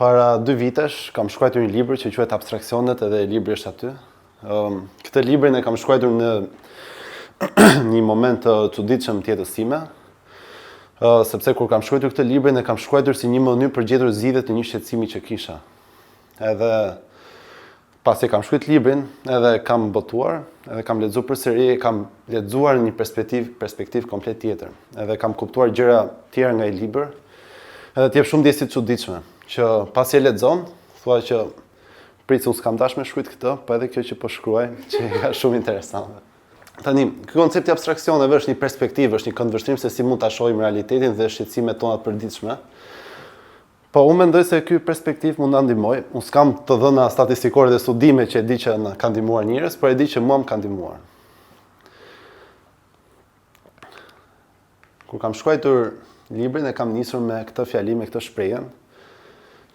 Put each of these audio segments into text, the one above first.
Para dy vitesh kam shkruajtur një libër që quhet Abstraksionet edhe libri është aty. Ëm këtë librin e kam shkruajtur në një moment të çuditshëm të jetës sime. Ë sepse kur kam shkruajtur këtë librin e kam shkruajtur si një mënyrë për gjetur zgjidhje të një shqetësimi që kisha. Edhe Pasi e kam shkruajt librin, edhe kam botuar, edhe kam lexuar përsëri, e kam lexuar në një perspektivë, perspektivë komplet tjetër. Edhe kam kuptuar gjëra tjera nga ai libër. Edhe të jep shumë ndjesi të çuditshme, që pasi e lexon, thua që prit se unë s'kam dashur me shkruajt këtë, po edhe kjo që po shkruaj, që ka shumë interesante. Tani, ky koncept i abstraksioneve është një perspektivë, është një këndvështrim se si mund ta shohim realitetin dhe shqetësimet tona të përditshme. Po, unë mendoj se ky perspektivë mund na ndihmojë. Unë s'kam të dhëna statistikore dhe studime që e di që na kanë ndihmuar njerëz, por e di që mua më kanë ndihmuar. Kur kam shkruajtur librin e kam nisur me këtë fjali, me këtë shprehjen,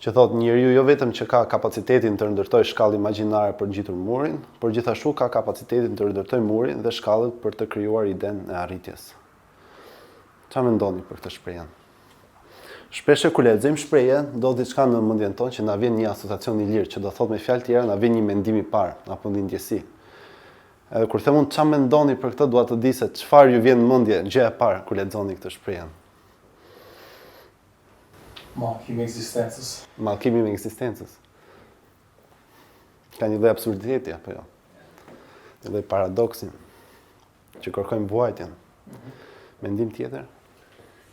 që thotë njeriu jo vetëm që ka kapacitetin të ndërtojë shkallë imagjinare për të ngjitur murin, por gjithashtu ka kapacitetin të ndërtojë murin dhe shkallët për të krijuar idenë e arritjes. Çfarë mendoni për këtë shprehjen? Shpesh kur lexojmë shprehje, ndodh diçka në mendjen tonë që na vjen një asociacion i lirë, që do thotë me fjalë tjera na vjen një mendim i parë apo një ndjesi. Edhe kur them unë çfarë mendoni për këtë, dua të di se çfarë ju vjen në mendje gjëja e parë kur lexoni këtë shprehje. Mallkimi i ekzistencës. Mallkimi i ekzistencës. Ka një lloj absurditeti apo jo? Një lloj paradoksi. Që kërkojmë vuajtjen. Mendim tjetër?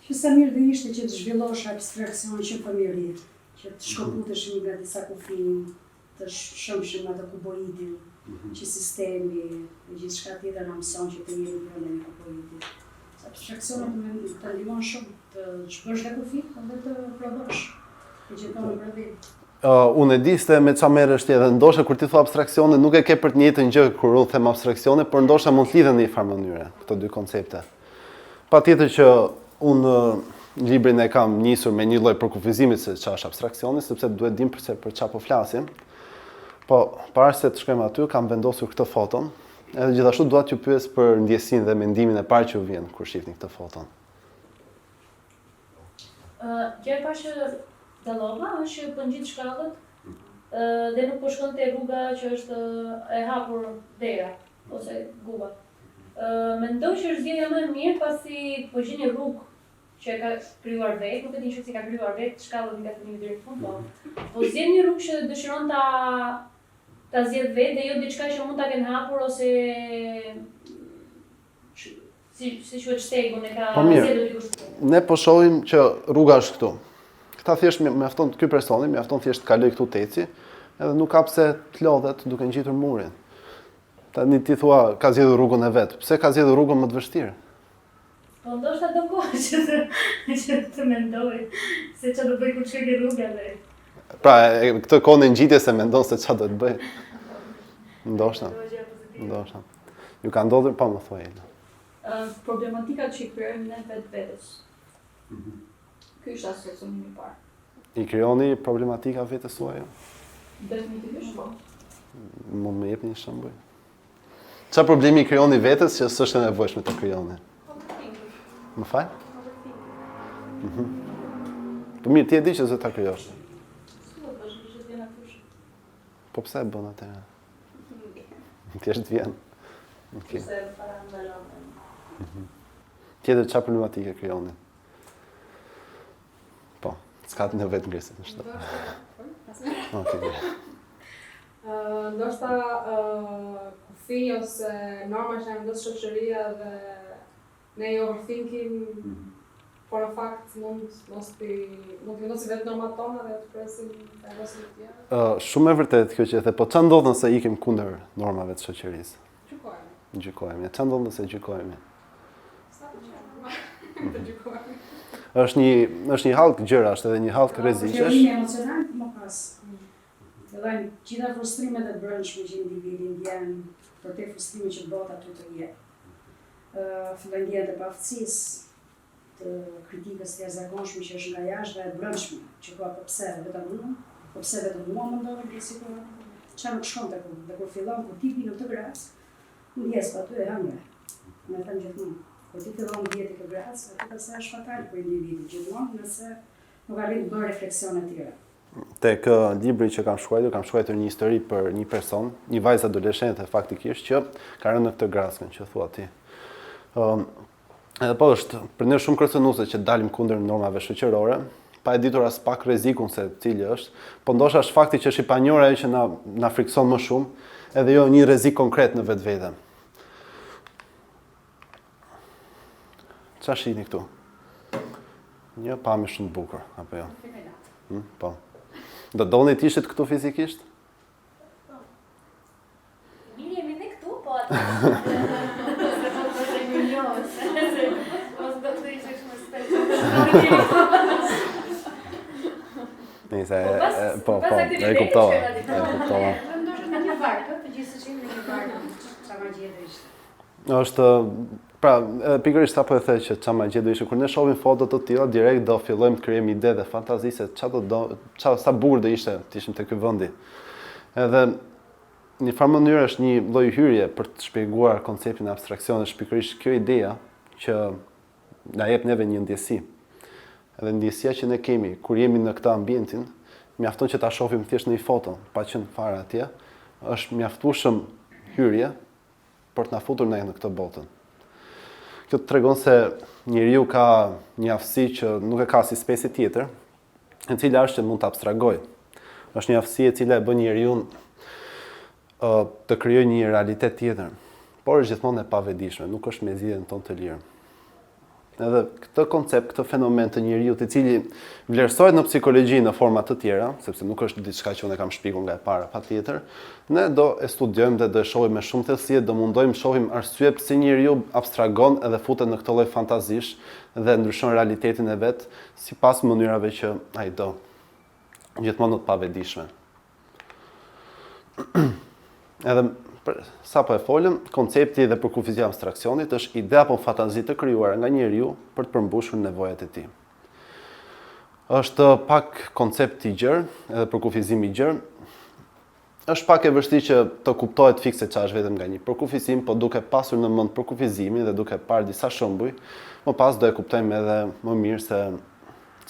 Që sa mirë do ishte që të zhvillosh abstraksion që në fëmijëri, që të shkëputeshim nga disa kufij, të shembshim atë kuboidin, që sistemi e gjithçka tjetër na mëson që të jemi brenda një kuboidi. Abstraksioni të, të ndihmon shumë të zhbësh dhe kufijtë, por dhe të prodhosh, të gjeton në prodhim. Uh, unë e di se me ça merresh ti edhe ndoshta kur ti thua abstraksione nuk e ke për të njëjtën gjë kur unë them abstraksione, por ndoshta mund të lidhen në një farë mënyre këto dy koncepte. Patjetër që unë librin e kam nisur me një lloj përkufizimi se çfarë është abstraksioni, sepse duhet dim përse për çfarë po flasim. Po, para se të shkojmë aty, kam vendosur këtë foton. Edhe gjithashtu dua t'ju pyes për ndjesinë dhe mendimin e parë që ju vjen kur shihni këtë foton. Gjëja e parë që dallova është që po ngjit shkallët dhe nuk po shkon te rruga që është e hapur dera ose guva. Mendoj që është zgjedhja më e mirë pasi po gjen një rrugë që e ka krijuar vetë, nuk e di nëse ka krijuar vetë shkallët nga fillimi deri në fund, po po zgjedh një rrugë që dëshiron ta ta zgjedh vetë dhe jo diçka që mund ta kenë hapur ose Si si quhet shtegun e ka po zgjedhur dikush tjetër. Ne po shohim që rruga është këtu. Këta thjesht mjafton ky personi, mjafton thjesht të kalojë këtu të eci, edhe nuk ka pse të lodhet duke ngjitur murin. Tani ti thua ka zgjedhur rrugën e vet. Pse ka zgjedhur rrugën më të vështirë? Po ndoshta do kohë që të që të mendoj se çfarë do bëj kur të shkoj ke rruga dhe. Pra, e, këtë kohën e ngjitjes e mendon se çfarë do të bëj. Ndoshta. Ndoshta. Ju ka ndodhur po më thuaj Elda. Problematikat që i krijojmë ne vetë vetes. Mm -hmm. Ky është asociimi i parë. I krijoni problematika vetes suaj? Jo? Definitivisht po. Mund më jepni një shembull? Çfarë problemi i krijoni vetes që s'është e nevojshme të krijoni? Më fal? Mhm. Mm po mirë, ti e di që s'do ta krijosh. Po pse e bën atëherë? Thjesht vjen. Okej. Se parandalon. Mhm. Tjetër çfarë problematike krijoni? Po, s'ka të nevojë të ngrisim kështu. Okej. Ndoshta kufi ose norma që na vendos shoqëria dhe Ne i overthinking, mm -hmm. por në fakt mund mos t'i mund t'i vendosim vetë normat tona dhe të presim të vendosin të tjerë. Ë, shumë e vërtetë kjo që the, po ç'a ndodh nëse ikim kundër normave të shoqërisë? Gjykohemi. Gjykohemi. Ç'a ndodh nëse gjykohemi? Sa të gjykohemi. Të gjykohemi. Është një është një hallkë gjëra, është edhe një hallkë rreziqesh. Është emocional më pas. Fillojnë gjitha frustrimet e brendshme që individi ndjen përtej frustrimit që bota ty të jep. Fillojnë ndjenjat e paaftësisë, të kritikës të jashtëzakonshme që është nga jashtë dhe e brendshme, që thua po pse vetëm unë, po pse vetëm mua më ndodhin këto situata, çfarë nuk shkon tek unë. Dhe kur fillon kur ti bi në këtë gracë, ndjesë, po aty e hëngre. Unë e them gjithmonë, kur ti fillon të bie te kjo gracë, aty pastaj është fatal për individin, gjithmonë nëse nuk arrin të bëjë refleksione të tjera. Tek libri që kam shkruajtur, kam shkruajtur një histori për një person, një vajzë adoleshente faktikisht që ka rënë në këtë grackën që thua ti. Ëm edhe po është për ne shumë kërcënuese që dalim kundër normave shoqërore, pa e ditur as pak rrezikun se cili është, po ndoshta është fakti që është i panjohur ajo që na na frikson më shumë, edhe jo një rrezik konkret në vetvete. Ça shihni këtu? Një pamje shumë të bukur, apo jo? Hmm, po. Do doni të ishit këtu fizikisht? Po. Mirë jemi ne këtu, po atë. Nëse po, po, po, e kuptova. E kuptova. Ndoshta në një varkë, të gjithë siç jemi në një varkë, çfarë magjie do ishte. Është pra, edhe pikërisht sapo e the që ça magjie do ishte kur ne shohim foto të tilla direkt do fillojmë të krijojmë ide dhe fantazi se ça do do ça sa bukur do ishte të ishim te ky vendi. Edhe në një farë mënyrë është një lloj hyrje për të shpjeguar konceptin e abstraksionit, është pikërisht kjo ideja që na jep neve një ndjesi. Edhe ndjesia që ne kemi kur jemi në këtë ambientin, mjafton që ta shohim thjesht në një foto, pa qenë fare atje, është mjaftueshëm hyrje për të na futur ne në këtë botën. Kjo të tregon se njeriu ka një aftësi që nuk e ka si specie tjetër, e cila është që mund të abstragojë. Është një aftësi e cila e bën njeriun të krijojë një realitet tjetër, por është gjithmonë e pavetëdijshme, nuk është me zgjedhjen tonë të lirë. Edhe këtë koncept, këtë fenomen të njeriut i cili vlerësohet në psikologji në forma të tjera, sepse nuk është diçka që unë e kam shpikur nga e para, patjetër, ne do e studiojmë dhe do e shohim me shumë thellësi e do mundojmë shohim arsye pse njeriu abstragon edhe futet në këtë lloj fantazish dhe ndryshon realitetin e vet sipas mënyrave që ai do. Gjithmonë në të pavetëdijshme. Edhe për, sapo e folëm, koncepti dhe përkufizimi i abstraksionit është ide apo fantazi të krijuara nga njeriu për të përmbushur nevojat e tij. Është pak koncept i gjerë, edhe përkufizim i gjerë. Është pak e vështirë që të kuptohet fiks se çfarë është vetëm nga një përkufizim, po duke pasur në mend përkufizimin dhe duke parë disa shembuj, më pas do e kuptojmë edhe më mirë se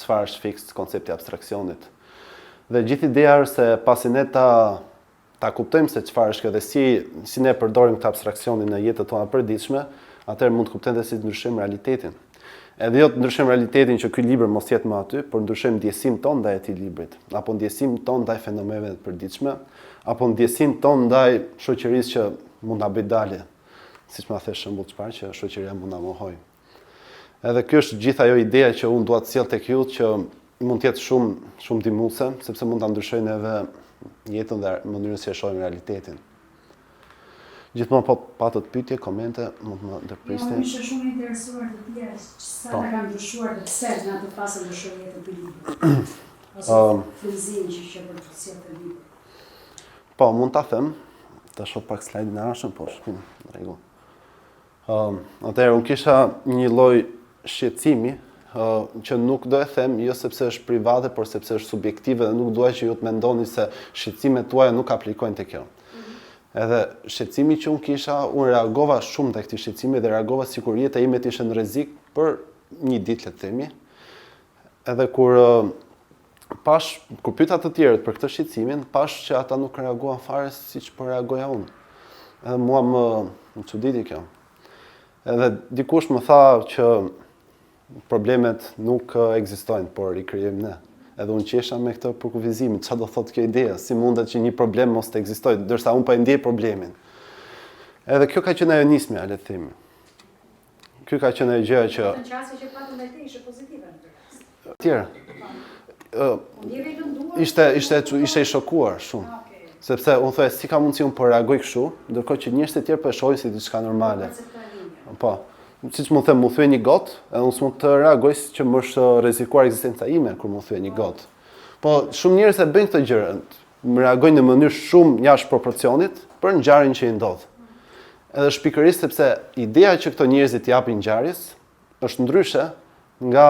çfarë është fiks koncepti i abstraksionit. Dhe gjithë ideja është se pasi ne ta ta kuptojmë se çfarë është kjo dhe si si ne përdorim këtë abstraksionin në jetët tona të përditshme, atëherë mund të kuptojmë dhe si të ndryshojmë realitetin. Edhe jo të ndryshojmë realitetin që ky libër mos jetë më aty, por ndryshojmë ndjesinë tonë ndaj atij librit, apo ndjesinë tonë ndaj fenomeneve të përditshme, apo ndjesinë tonë ndaj shoqërisë që mund na bëjë dalje. Siç ma the shembull çfarë që shoqëria mund na mohojë. Edhe kjo është gjithë ajo ideja që unë dua të sjell tek ju që mund të jetë shumë shumë ndihmuese, sepse mund ta ndryshojë neve jetën dhe mënyrën si e shohim realitetin. Gjithmonë po patët pyetje, komente, mund të më ndërprisni. Jo, unë isha shumë e interesuar të dija sa po. ta ka ndryshuar dhe pse në atë fazë ndryshoi jetën ky libër. Ose um, frymëzimi që që për të sjellë te libri. Po, mund ta them. Ta shoh pak slajdin e ardhshëm, po shkojmë në rregull. Uh, atëherë, unë kisha një lloj shqetësimi uh, që nuk do e them, jo sepse është private, por sepse është subjektive dhe nuk dua që ju të mendoni se shqetësimet tuaja nuk aplikojnë te kjo. Mm -hmm. Edhe shqetësimi që unë kisha, unë reagova shumë ndaj këtij shqetësimi dhe reagova sikur jeta ime të ishte në rrezik për një ditë le të themi. Edhe kur uh, pash, kur pyeta të tjerët për këtë shqetësimin, pash që ata nuk reaguan fare siç po reagoja unë. Edhe mua më, më çuditi kjo. Edhe dikush më tha që problemet nuk ekzistojnë, por i krijojmë ne. Edhe unë qesha me këtë përkufizimin, çfarë do thotë kjo ide, si mundet që një problem mos të ekzistojë, ndërsa unë po e ndjej problemin. Edhe kjo ka qenë ajo nismja, le të themi. Ky ka qenë ajo gjëja që Në qasje që patën ndaj teje ishte pozitive në këtë rast. Tjerë. Ë ishte ishte ishte i shokuar shumë. Ah, Sepse unë thoja si ka mundësi unë po reagoj kështu, ndërkohë që njerëzit e tjerë po e shohin si diçka normale. Po. Siç mund të them, m'u thye një gotë, edhe unë s'mund të reagoj si që më është rrezikuar ekzistenca ime kur m'u thye një gotë. Po shumë njerëz e bëjnë këtë gjë, Më reagojnë në mënyrë shumë jashtë proporcionit për ngjarjen që i ndodh. Edhe është pikërisht sepse ideja që këto njerëzit japin ngjarjes është ndryshe nga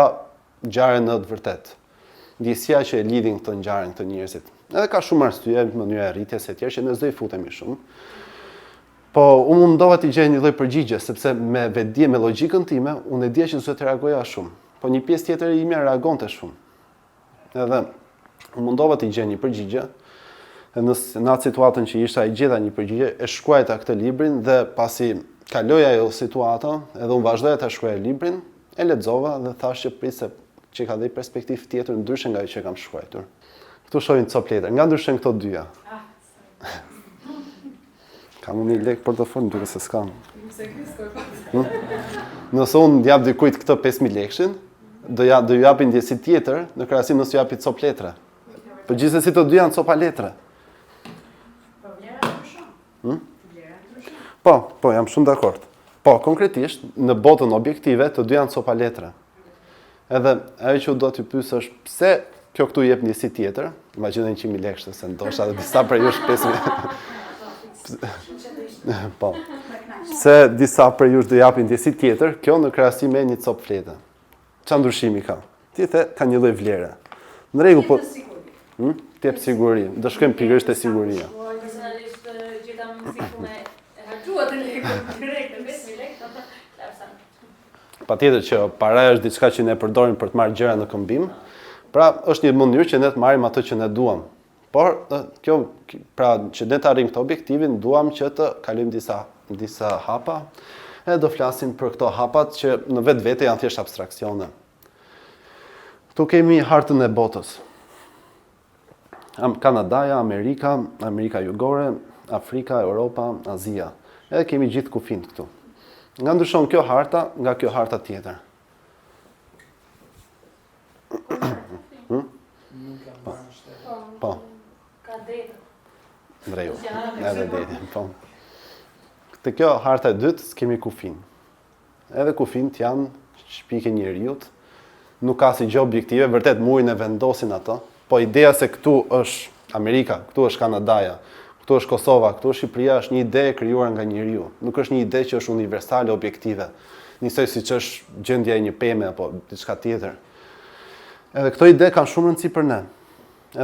ngjarja në të vërtetë. Ndjesia që e lidhin këto ngjarje këto njerëzit. Edhe ka shumë arsye, mënyra e rritjes e tjerë që ne s'do i futemi shumë. Po unë mundova të gjej një lloj përgjigje sepse me vetëdije, me logjikën time, unë e dija që s'duhet të reagoja shumë. Po një pjesë tjetër e imja reagonte shumë. Edhe. U mundova të gjej një përgjigje. Dhe në, në atë situatën që isha e gjeta një përgjigje, e shkruajta këtë librin dhe pasi kaloi ajo situata, edhe unë vazhdoja ta shkruaja librin, e lexova dhe thashë që prit se që ka dhe një perspektivë tjetër ndryshe nga ajo që kam shkruajtur. Këtu shohim copë letër. Nga ndryshojnë këto dyja? Ah, Kam unë një lek portofol, më duket se s'kam. Hm? Nëse unë jap dikujt këtë 5000 lekshin, do ja do ju japi ndjesi tjetër në krahasim nëse ju japi copë letre. Po gjithsesi të dy janë copa letre. Po vlera ndryshon. Hm? Vlera ndryshon. Po, po jam shumë dakord. Po, konkretisht në botën objektive të dy janë copa letre. Edhe ajo që do t'ju pyes është pse kjo këtu jep ndjesi tjetër, imagjino 100.000 lekë se ndoshta edhe disa prej jush 5.000. Po. Pse disa prej jush do japin ndjesi tjetër, kjo në krahasim me një copë flete. Ça ndryshimi ka? Ti the ka një lloj vlere. Në rregull, po. Hm? Të jep siguri. Do shkojmë pikërisht te siguria. Personalisht gjeta mundësi ku me harxhu atë lekun direkt 5000 lekë. Patjetër që paraja është diçka që ne përdorim për të marrë gjëra në këmbim. Pra, është një mënyrë që ne të marrim atë që ne duam. Por kjo pra që ne të arrijmë këtë objektivin, duam që të kalojmë disa disa hapa. Edhe do flasim për këto hapat që në vetvete janë thjesht abstraksione. Këtu kemi hartën e botës. Kanadaja, Amerika, Amerika Jugore, Afrika, Europa, Azia. Edhe kemi gjithë kufinjtë këtu. Nga ndryshon kjo harta nga kjo harta tjetër? Hm? Po. Po. Ka det. Në rregull. Edhe detin, po. Te kjo harta e dytë s'kemi kufin. Edhe kufinjtë janë shpikje e njeriut, nuk ka asgjë objektive, vërtet murin e vendosin ato, po ideja se këtu është Amerika, këtu është Kanadaja, këtu është Kosova, këtu është Shqipëria, është një ide e krijuar nga njeriu. Nuk është një ide që është universale, objektive. Njësoj siç është gjendja e një peme apo diçka tjetër. Edhe këto ide kanë shumë rëndësi për ne.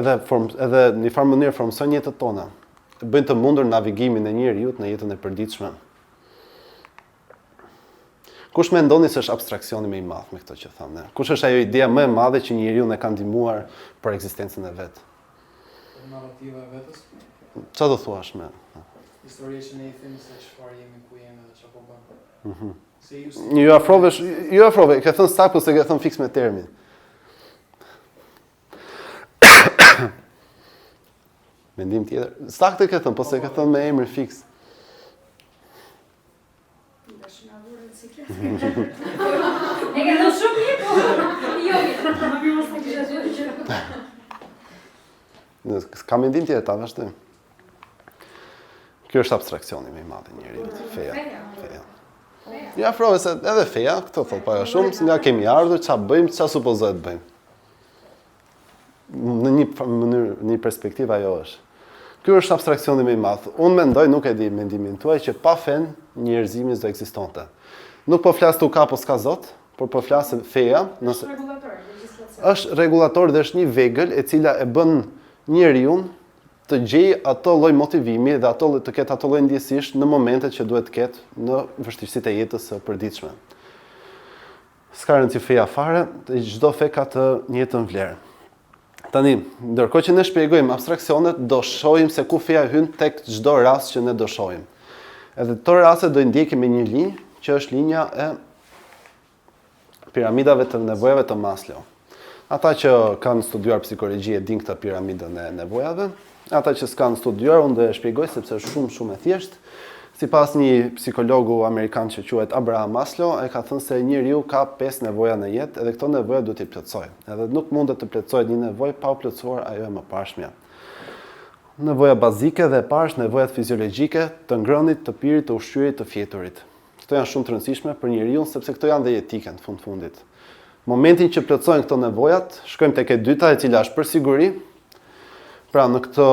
Edhe form, edhe në një farë mënyrë formësojnë jetët tona. Bëjnë të mundur navigimin e njeriut në jetën e përditshme. Kush mendoni se është abstraksioni më i madh me këto që thamë ne? Kush është ajo ideja më e madhe që njeriun e ka ndihmuar për ekzistencën e vet? Narrativa e vetes. Çfarë do thuash me? Historia që ne i themi se çfarë jemi, ku jemi dhe çfarë po bëjmë. Mhm. Mm se ju si... Një ju afrove, ju afrove, ke thënë saktë, po s'e ke thënë fiks me termin. Mendim tjetër. Saktë e ke thënë, po s'e ke thënë me emrin fiks. E ke thënë shumë mirë, po. Jo, më mirë mos ta kisha thënë që. Ka mendim tjetër, ta vazhdojmë. Kjo është abstraksioni më i madh i njeriut, feja. Feja. Ja afrove se edhe feja, këto thotë pak a shumë, nga kemi ardhur, ça bëjmë, ça supozohet të bëjmë. Në një mënyrë, në një perspektivë ajo është. Ky është abstraksioni më i madh. Unë mendoj, nuk e di mendimin tuaj, që pa fenë njerëzimi s'do ekzistonte. Nuk po flas këtu ka apo s'ka Zot, por po flas se feja, nëse është rregullator, legjislacion. Është rregullator dhe është një vegël e cila e bën njeriun të gjejë ato lloj motivimi dhe ato të ketë ato lloj ndjesish në momentet që duhet të ketë në vështirësitë e jetës së përditshme. S'ka rëndësi feja fare, çdo fe ka të njëjtën vlerë. Tani, ndërkohë që ne shpjegojmë abstraksionet, do shohim se ku feja hyn tek çdo rast që ne do shohim. Edhe këto raste do i ndjekim me një linjë, që është linja e piramidave të nevojave të Maslow. Ata që kanë studiuar psikologji e dinë këtë piramidën e nevojave. Ata që s'kanë studiuar, unë do e shpjegoj sepse është shumë shumë e thjeshtë. Sipas një psikologu amerikan që quhet Abraham Maslow, ai ka thënë se njeriu ka pesë nevoja në jetë edhe këto nevoja duhet t'i plotësojë. Edhe nuk mundet të plotësohet një nevojë pa u plotësuar ajo e mëparshmja. Nevoja bazike dhe e parë është nevojat fiziologjike, të ngrënit, të pirit, të ushqyerit, të fjeturit. Këto janë shumë të rëndësishme për njeriun sepse këto janë dhe jetike në fund fundit. Momentin që plotësohen këto nevojat, shkojmë tek e dyta e cila është për siguri. Pra në këtë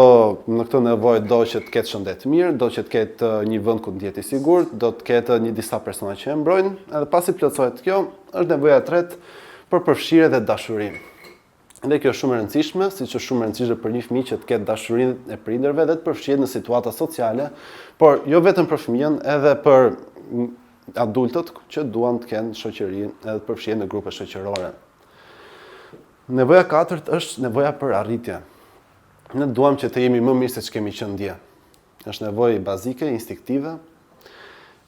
në këtë nevojë do që të ketë shëndet të mirë, do që të ketë një vend ku të ndihet i sigurt, do të ketë një disa persona që e mbrojnë, edhe pasi plotësohet kjo, është nevoja e tretë për përfshirje dhe dashuri. Dhe kjo është shumë e rëndësishme, siç është shumë e rëndësishme për një fëmijë që të ketë dashurinë e prindërve dhe të përfshihet në situata sociale, por jo vetëm për fëmijën, edhe për adultët që duan të kenë shoqëri edhe të përfshihen në grupe shoqërore. Nevoja e katërt është nevoja për arritje. Ne duam që të jemi më mirë se ç'kemi qenë dje. Është nevojë bazike, instinktive.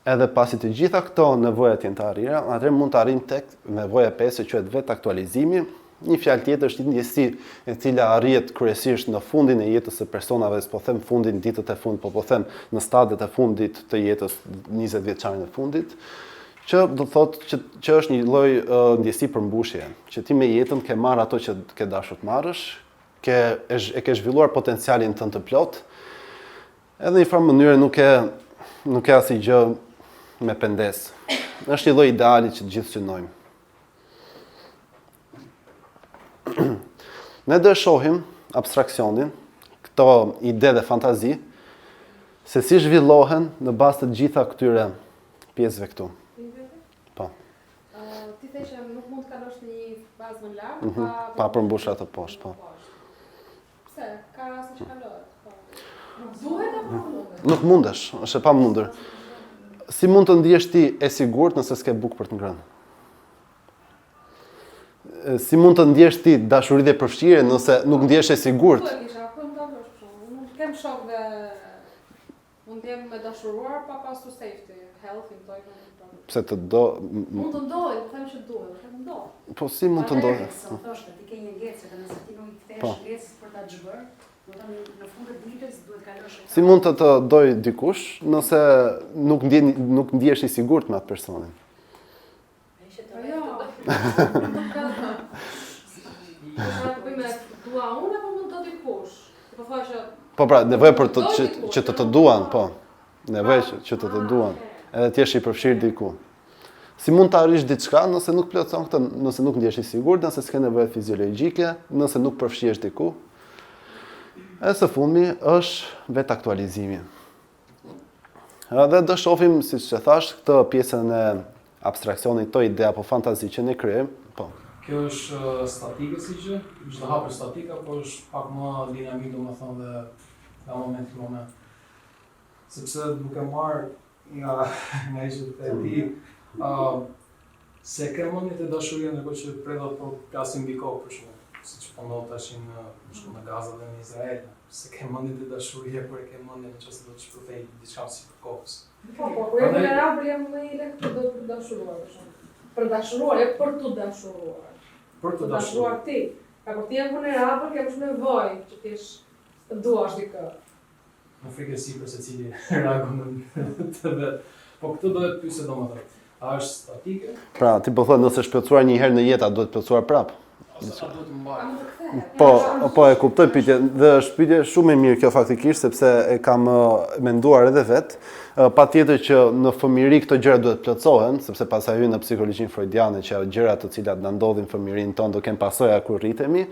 Edhe pasi të gjitha këto nevoja të jenë të arrira, atëherë mund të arrijmë tek nevoja e pestë që quhet vetaktualizimi. Një fjalë tjetër është një ndjesi e cila arrihet kryesisht në fundin e jetës së personave, s'po them fundin ditët e fundit, po po them në stadet e fundit të jetës, 20 vjeçarin e fundit, që do të thotë që që është një lloj uh, ndjesi përmbushje, që ti me jetën ke marrë ato që ke dashur të marrësh, ke e, e ke zhvilluar potencialin tënd të plotë. Edhe në një farë mënyre nuk ke nuk ke asnjë gjë me pendesë. Është një lloj ideali që të gjithë synojmë. Ne do e shohim abstraksionin, këto ide dhe fantazi, se si zhvillohen në bazë të gjitha këtyre pjesëve këtu. Po. Ti the që nuk mund të kalosh në një fazë më lart mm -hmm. pa pa përmbushur ato poshtë, po. Pse? Ka raste që kalohet. Po. Nuk duhet apo nuk mundesh? Nuk mundesh, është e pamundur. Si mund të ndihesh ti e sigurt nëse s'ke bukë për të ngrënë? Si mund të ndjesh ti dashuri dhe përfshirje nëse nuk ndihesh e sigurt? Po, kisha, po mund ta bësh për shembull. Mund të kem shok dhe Mund të jem e dashuruar pa pasur safety, healthy, në tojë Pse të do... Mund të ndodhë, po them që duhet, po them ndodh. Po si mund të ndodhë? Po thoshte, ti ke një ngecje dhe nëse ti nuk i kthehesh po. ngecjes për ta zhbërë, do të thënë në fund të ditës duhet kalosh. Si mund të të dojë dikush nëse nuk ndjen nuk ndihesh i sigurt me atë personin? Po jo. Nuk ka. Po të bëjmë dua unë apo mund të dikush? Po thua që Po pra, nevoja për të që, që të të duan, po. Nevoja që, që të të duan. Edhe të jesh i përfshirë diku. Si mund të arrish diçka nëse nuk plotëson këtë, nëse nuk ndihesh i sigurt, nëse s'ke nevoja fiziologjike, nëse nuk përfshihesh diku? Edhe së fundmi është vetaktualizimi. Dhe do shohim, siç e thashë, këtë pjesën e abstraksionit, këto ide apo fantazi që ne krijojmë, po. Kjo është statike si gjë? Çdo hap është statik apo është pak më dinamik, domethënë dhe nga momenti në moment? Sepse duke marrë nga nga ai që the ti, ë uh, Se ke mendjen te dashuria ndërkohë që predhat po plasin mbi kokë për shembull, siç po ndodh tash në për shembull në Gaza dhe në Izrael. S'e ke mendjen te dashuria kur e ke mendjen në qoftë se do të shpërthejë diçka sipër kokës. Po, po, kur jam vulnerabël jam më i lehtë për të dashuruar për shembull. Për dashuruar, jo për të dashuruar. Për të dashuruar ti. Pra kur ti je vulnerabël, ke më shumë nevojë që të jesh të duash dikë. Në frikë e sipër secili reagon në të vet. Po këtë do të pyesja domethënë. A është statike? Pra, ti po thua nëse është plotësuar një herë në jetë, a duhet plotësuar prapë? Ose a duhet të mbahet? Po, po e kuptoj pyetjen dhe është pyetje shumë e mirë kjo faktikisht sepse e kam menduar edhe vetë. Patjetër që në fëmijëri këto gjëra duhet plotësohen, sepse pastaj hyn në psikologjinë freudiane që gjërat të cilat na ndodhin në fëmijërinë tonë do kenë pasoja kur rritemi.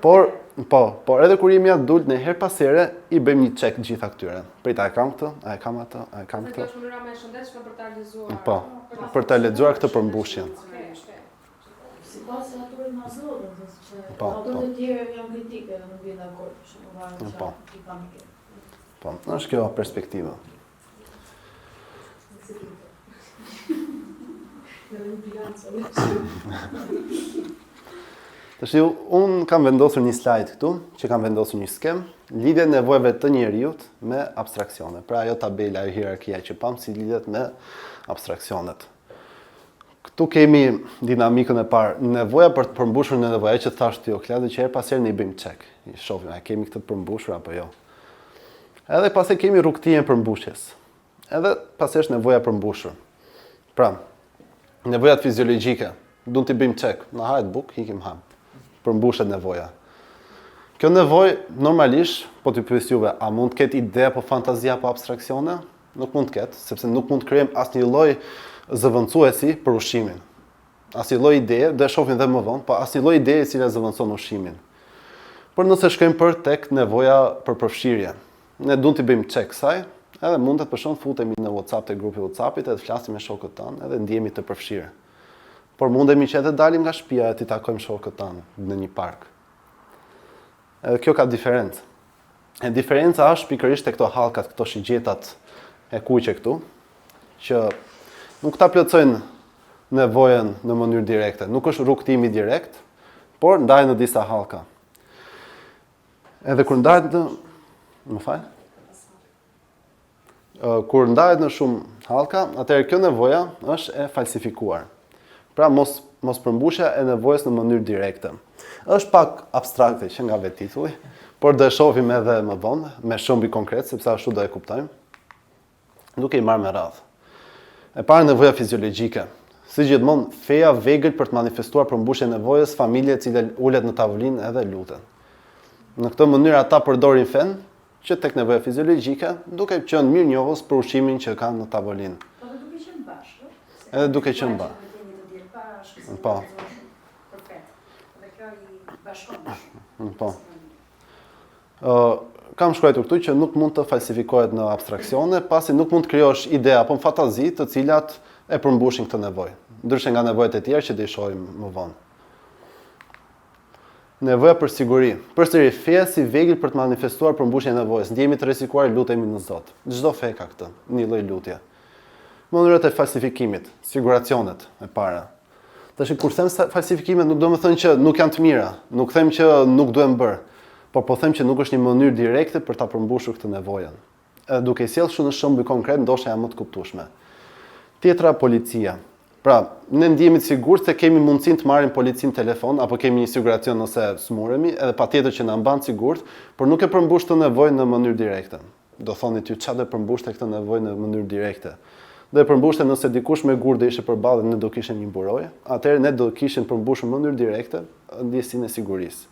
Por, po, por edhe kur jemi adult, ne herë pas here i bëjmë një check gjitha këtyre. Prit, a e kam këtë, a e kam atë, a e kam këtë. Kjo është mënyra më e shëndetshme për ta realizuar. Po, për ta lexuar këtë përmbushjen. Sipas autorit Maslow, do të thotë se po, autorët po. e tjerë janë kritikë dhe nuk bien dakord, për shembull, varet po. çfarë ke. Po, është kjo perspektiva. Tash unë kam vendosur një slide këtu, që kam vendosur një skemë, lidhjen e nevojave të njeriut me abstraksione. Pra ajo tabela, ajo hierarkia që pamë si lidhet me abstraksionet. Këtu kemi dinamikën e parë, nevoja për të përmbushur një nevojë, ajo që thashë ti Okla, dhe që herë pas here ne i bëjmë check. I shohim, a kemi këtë të përmbushur apo jo. Edhe pastaj kemi rrugëtimin e përmbushjes. Edhe pastaj është nevoja e përmbushur. Pra, nevojat fiziologjike, duhet t'i bëjmë check, na hahet bukë, ikim hamë. Përmbushet nevoja. Kjo nevojë normalisht, po t'ju pyes juve, a mund të ketë ide apo fantazi apo abstraksione? Nuk mund të ketë, sepse nuk mund të krijojmë asnjë lloj zëvendësuesi për ushqimin. Asnjë lloj ideje, do e shohim dhe më vonë, po asnjë lloj ideje e cila zëvendëson ushqimin. Por nëse shkojmë për tek nevoja për përfshirje, ne duhet t'i bëjmë check kësaj, edhe mundet për shembull futemi në WhatsApp te grupi WhatsAppit edhe të flasim me shokët tanë, edhe ndihemi të përfshirë. Por mundemi që edhe dalim nga shtëpia e t'i takojmë shokët tanë në një park. Edhe kjo ka diferencë. E diferenca është pikërisht te këto hallkat, këto shigjetat e kuqe këtu, që nuk ta plotësojnë nevojën në mënyrë direkte. Nuk është rrugëtimi direkt. Por ndahet në disa hallka. Edhe kur ndahet në më fal? Kur ndahet në shumë hallka, atëherë kjo nevoja është e falsifikuar. Pra mos mos përmbushja e nevojës në mënyrë direkte. Është pak abstrakte që nga vetë titulli, por do e shohim edhe më vonë me shembuj konkret sepse ashtu do e kuptojmë. Duke i marrë me radhë. E para nevoja fiziologjike. Si gjithmonë, feja vegël për të manifestuar përmbushjen e nevojës, familje e cila ulet në tavolinë edhe luten. Në këtë mënyrë ata përdorin fenë që tek nevoja fiziologjike, duke qenë mirënjohës për ushqimin që kanë në tavolinë. Po edhe duke qenë bashkë, ë? Edhe duke qenë bashkë. Po. Dhe kjo i bashkon më shumë. Po. Ë kam shkruar këtu që nuk mund të falsifikohet në abstraksione, pasi nuk mund të krijosh ide apo fantazi të cilat e përmbushin këtë nevojë, ndryshe nga nevojat e tjera që do i shohim më vonë. Nevoja për siguri. Përsëri, feja si vegël për të manifestuar përmbushjen e nevojës. Ndjehemi të rrezikuar, lutemi në Zot. Çdo fe ka këtë, një lloj lutje. Mënyrat e falsifikimit, siguracionet e para. Tash kur them falsifikimet nuk do të thënë që nuk janë të mira, nuk them që nuk duhen bërë, por po them që nuk është një mënyrë direkte për ta përmbushur këtë nevojën. Edhe duke i sjellë kështu në shembuj konkret, ndoshta janë më të kuptueshme. Tjetra policia. Pra, ne ndihemi të sigurt se kemi mundësinë të marrim policinë në telefon apo kemi një siguracion nëse smuremi, edhe patjetër që na mban të sigurt, por nuk e përmbush këtë nevojë në mënyrë direkte. Do thoni ti çfarë do e përmbushte këtë nevojë në mënyrë direkte. Do e përmbushte nëse dikush me gur do ishte përballë dhe ne do kishim një mburojë, atëherë ne do kishim përmbushur në mënyrë direkte ndjesinë e sigurisë.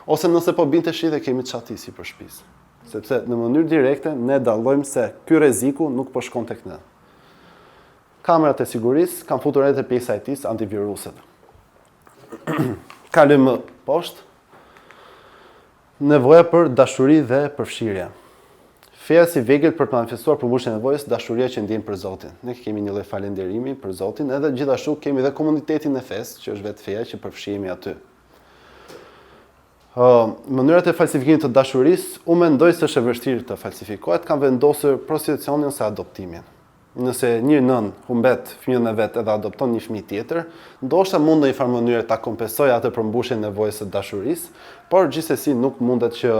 Ose nëse po binte shi dhe kemi çati sipër shtëpisë. Sepse në mënyrë direkte ne dallojmë se ky rreziku nuk po shkon tek ne. Kamerat e sigurisë kanë futur edhe te pjesa e IT-së antiviruset. Kalojmë më poshtë. Nevoja për dashuri dhe përfshirje. Feja si vegël për të manifestuar përmbushjen e nevojës, dashuria që ndjejmë për Zotin. Ne kemi një lloj falënderimi për Zotin, edhe gjithashtu kemi edhe komunitetin e fesë, që është vetë feja që përfshihemi aty. Mënyrat e falsifikimit të dashurisë, unë mendoj se është e vështirë të falsifikohet, kam vendosur prostitucionin ose adoptimin. Nëse një nënë humbet fëmijën e vet edhe adopton një fëmijë tjetër, ndoshta mund në një farë mënyre ta kompensojë atë përmbushjen e nevojës së dashurisë, por gjithsesi nuk mundet që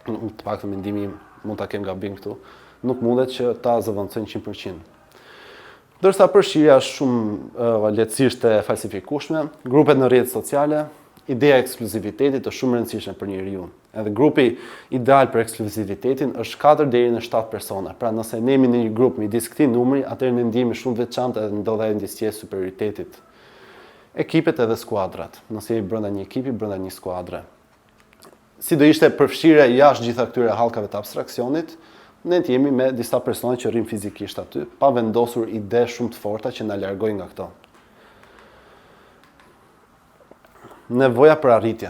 të paktën mendimi im, mund ta kem gabim këtu, nuk mundet që ta zëvendësojnë 100%. Ndërsa përfshirja është shumë lehtësisht e falsifikueshme, grupet në rrjetet sociale, ideja e ekskluzivitetit është shumë e rëndësishme për njeriun. Edhe grupi ideal për ekskluzivitetin është 4 deri në 7 persona. Pra nëse ne jemi në një grup midis këtij numri, atëherë ne ndihemi shumë veçantë edhe ndodh ajo ndjesia e superioritetit. Ekipet edhe skuadrat. Nëse jemi brenda një ekipi, brenda një skuadre. Si do ishte përfshirja jashtë gjitha këtyre hallkave të abstraksionit, ne të jemi me disa persona që rrimë fizikisht aty, pa vendosur ide shumë të forta që na largojnë nga këto. Nevoja për arritje.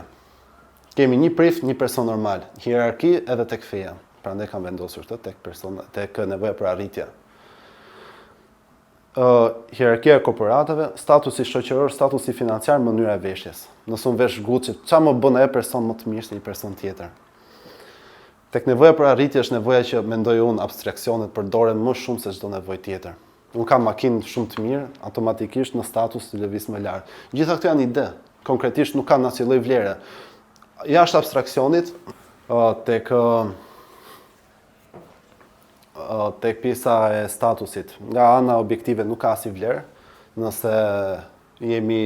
Kemi një prift, një person normal, hierarki edhe tek feja. Prandaj kam vendosur këtë tek persona, tek nevoja për arritje. Hierarkia e korporatave, statusi shoqëror, statusi financiar, mënyra e veshjes. Nëse unë vesh Gucci, ça më bën ajo person më të mirë se një person tjetër? Tek nevoja për arritje është nevoja që mendoj unë abstraksionet përdoren më shumë se çdo nevojë tjetër. Unë kam makinë shumë të mirë, automatikisht në status të lëviz më lart. Gjitha këto janë ide, konkretisht nuk kanë asnjë lloj vlere. Jashtë abstraksionit, tek tek pjesa e statusit. Nga ana objektive nuk ka asnjë vlerë, nëse jemi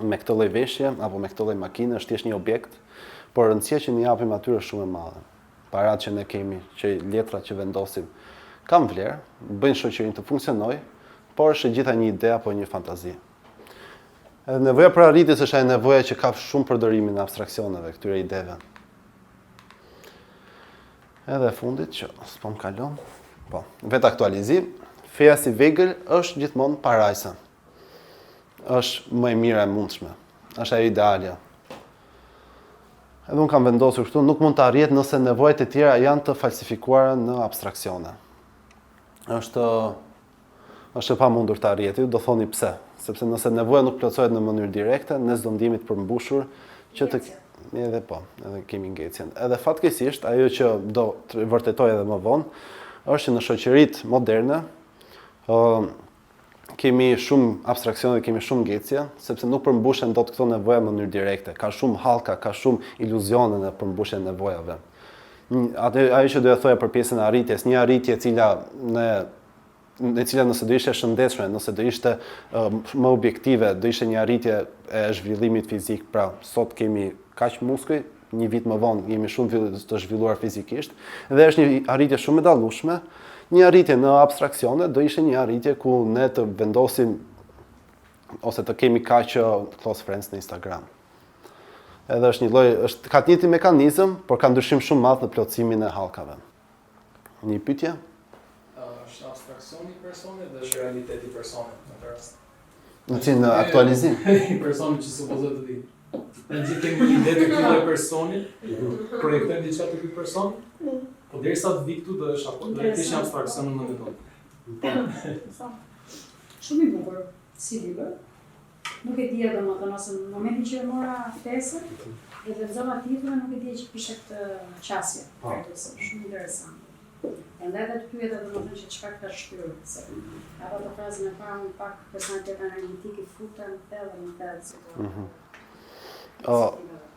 me këtë lloj veshje apo me këtë lloj makine, është thjesht një objekt, por rëndësia që ne japim atyre është shumë e madhe. Paratë që ne kemi, që letrat që vendosim, kanë vlerë, bëjnë shoqërinë të funksionojë, por është e gjitha një ide apo një fantazi. Edhe nevoja për arritjes është ajo nevoja që ka shumë përdorimin e abstraksioneve, këtyre ideve. Edhe e fundit që s'po më kalon. Po, vetaktualizim, feja si vegël është gjithmonë parajsa. Është më e mira e mundshme. Është ajo idealja. Edhe unë kam vendosur këtu, nuk mund të arrihet nëse nevojat e tjera janë të falsifikuara në abstraksione. Është Është e pamundur të arrihet. Ju do thoni pse? Sepse nëse nevoja nuk plotësohet në mënyrë direkte, ne s'do ndihemi të përmbushur që të edhe po, edhe kemi ngecjen. Edhe fatkeqësisht ajo që do të vërtetoj edhe më vonë, është që në shoqëritë moderne, ë. kemi shumë abstraksione dhe kemi shumë ngecje, sepse nuk përmbushen dot këto nevoja në mënyrë direkte. Ka shumë hallka, ka shumë iluzione në përmbushjen e nevojave. Atë ajo që doja thoja për pjesën e arritjes, një arritje e cila në e cila nëse do ishte e shëndetshme, nëse do ishte uh, më objektive, do ishte një arritje e zhvillimit fizik, pra sot kemi kaq muskuj, një vit më vonë jemi shumë të zhvilluar fizikisht dhe është një arritje shumë e dallueshme. Një arritje në abstraksione do ishte një arritje ku ne të vendosim ose të kemi kaq close friends në Instagram. Edhe është një lloj, është ka të njëjtin mekanizëm, por ka ndryshim shumë madh në plotësimin e hallkave. Një pyetje? Është abstraksioni i personit dhe është realiteti i personit në këtë rast. Në cilin në aktualizim? I personit që supozohet të di. Ne gjithë kemi një ide të këtij lloj personi, projektojmë diçka te ky person, po derisa të vi këtu do është apo do të ishte abstraksion në mendjen tonë. Po. Shumë i bukur si libër. Nuk e dija domethënë ose në momentin që e mora ftesën dhe lexova titullin nuk e dija që kishte këtë qasje. Po. Shumë interesant. Prandaj edhe të pyeta domethënë që çfarë ka shtyrë, se apo të frazën e parë unë pak personalitet analitik i futem thellë në thellë si të. Mm -hmm. Uh,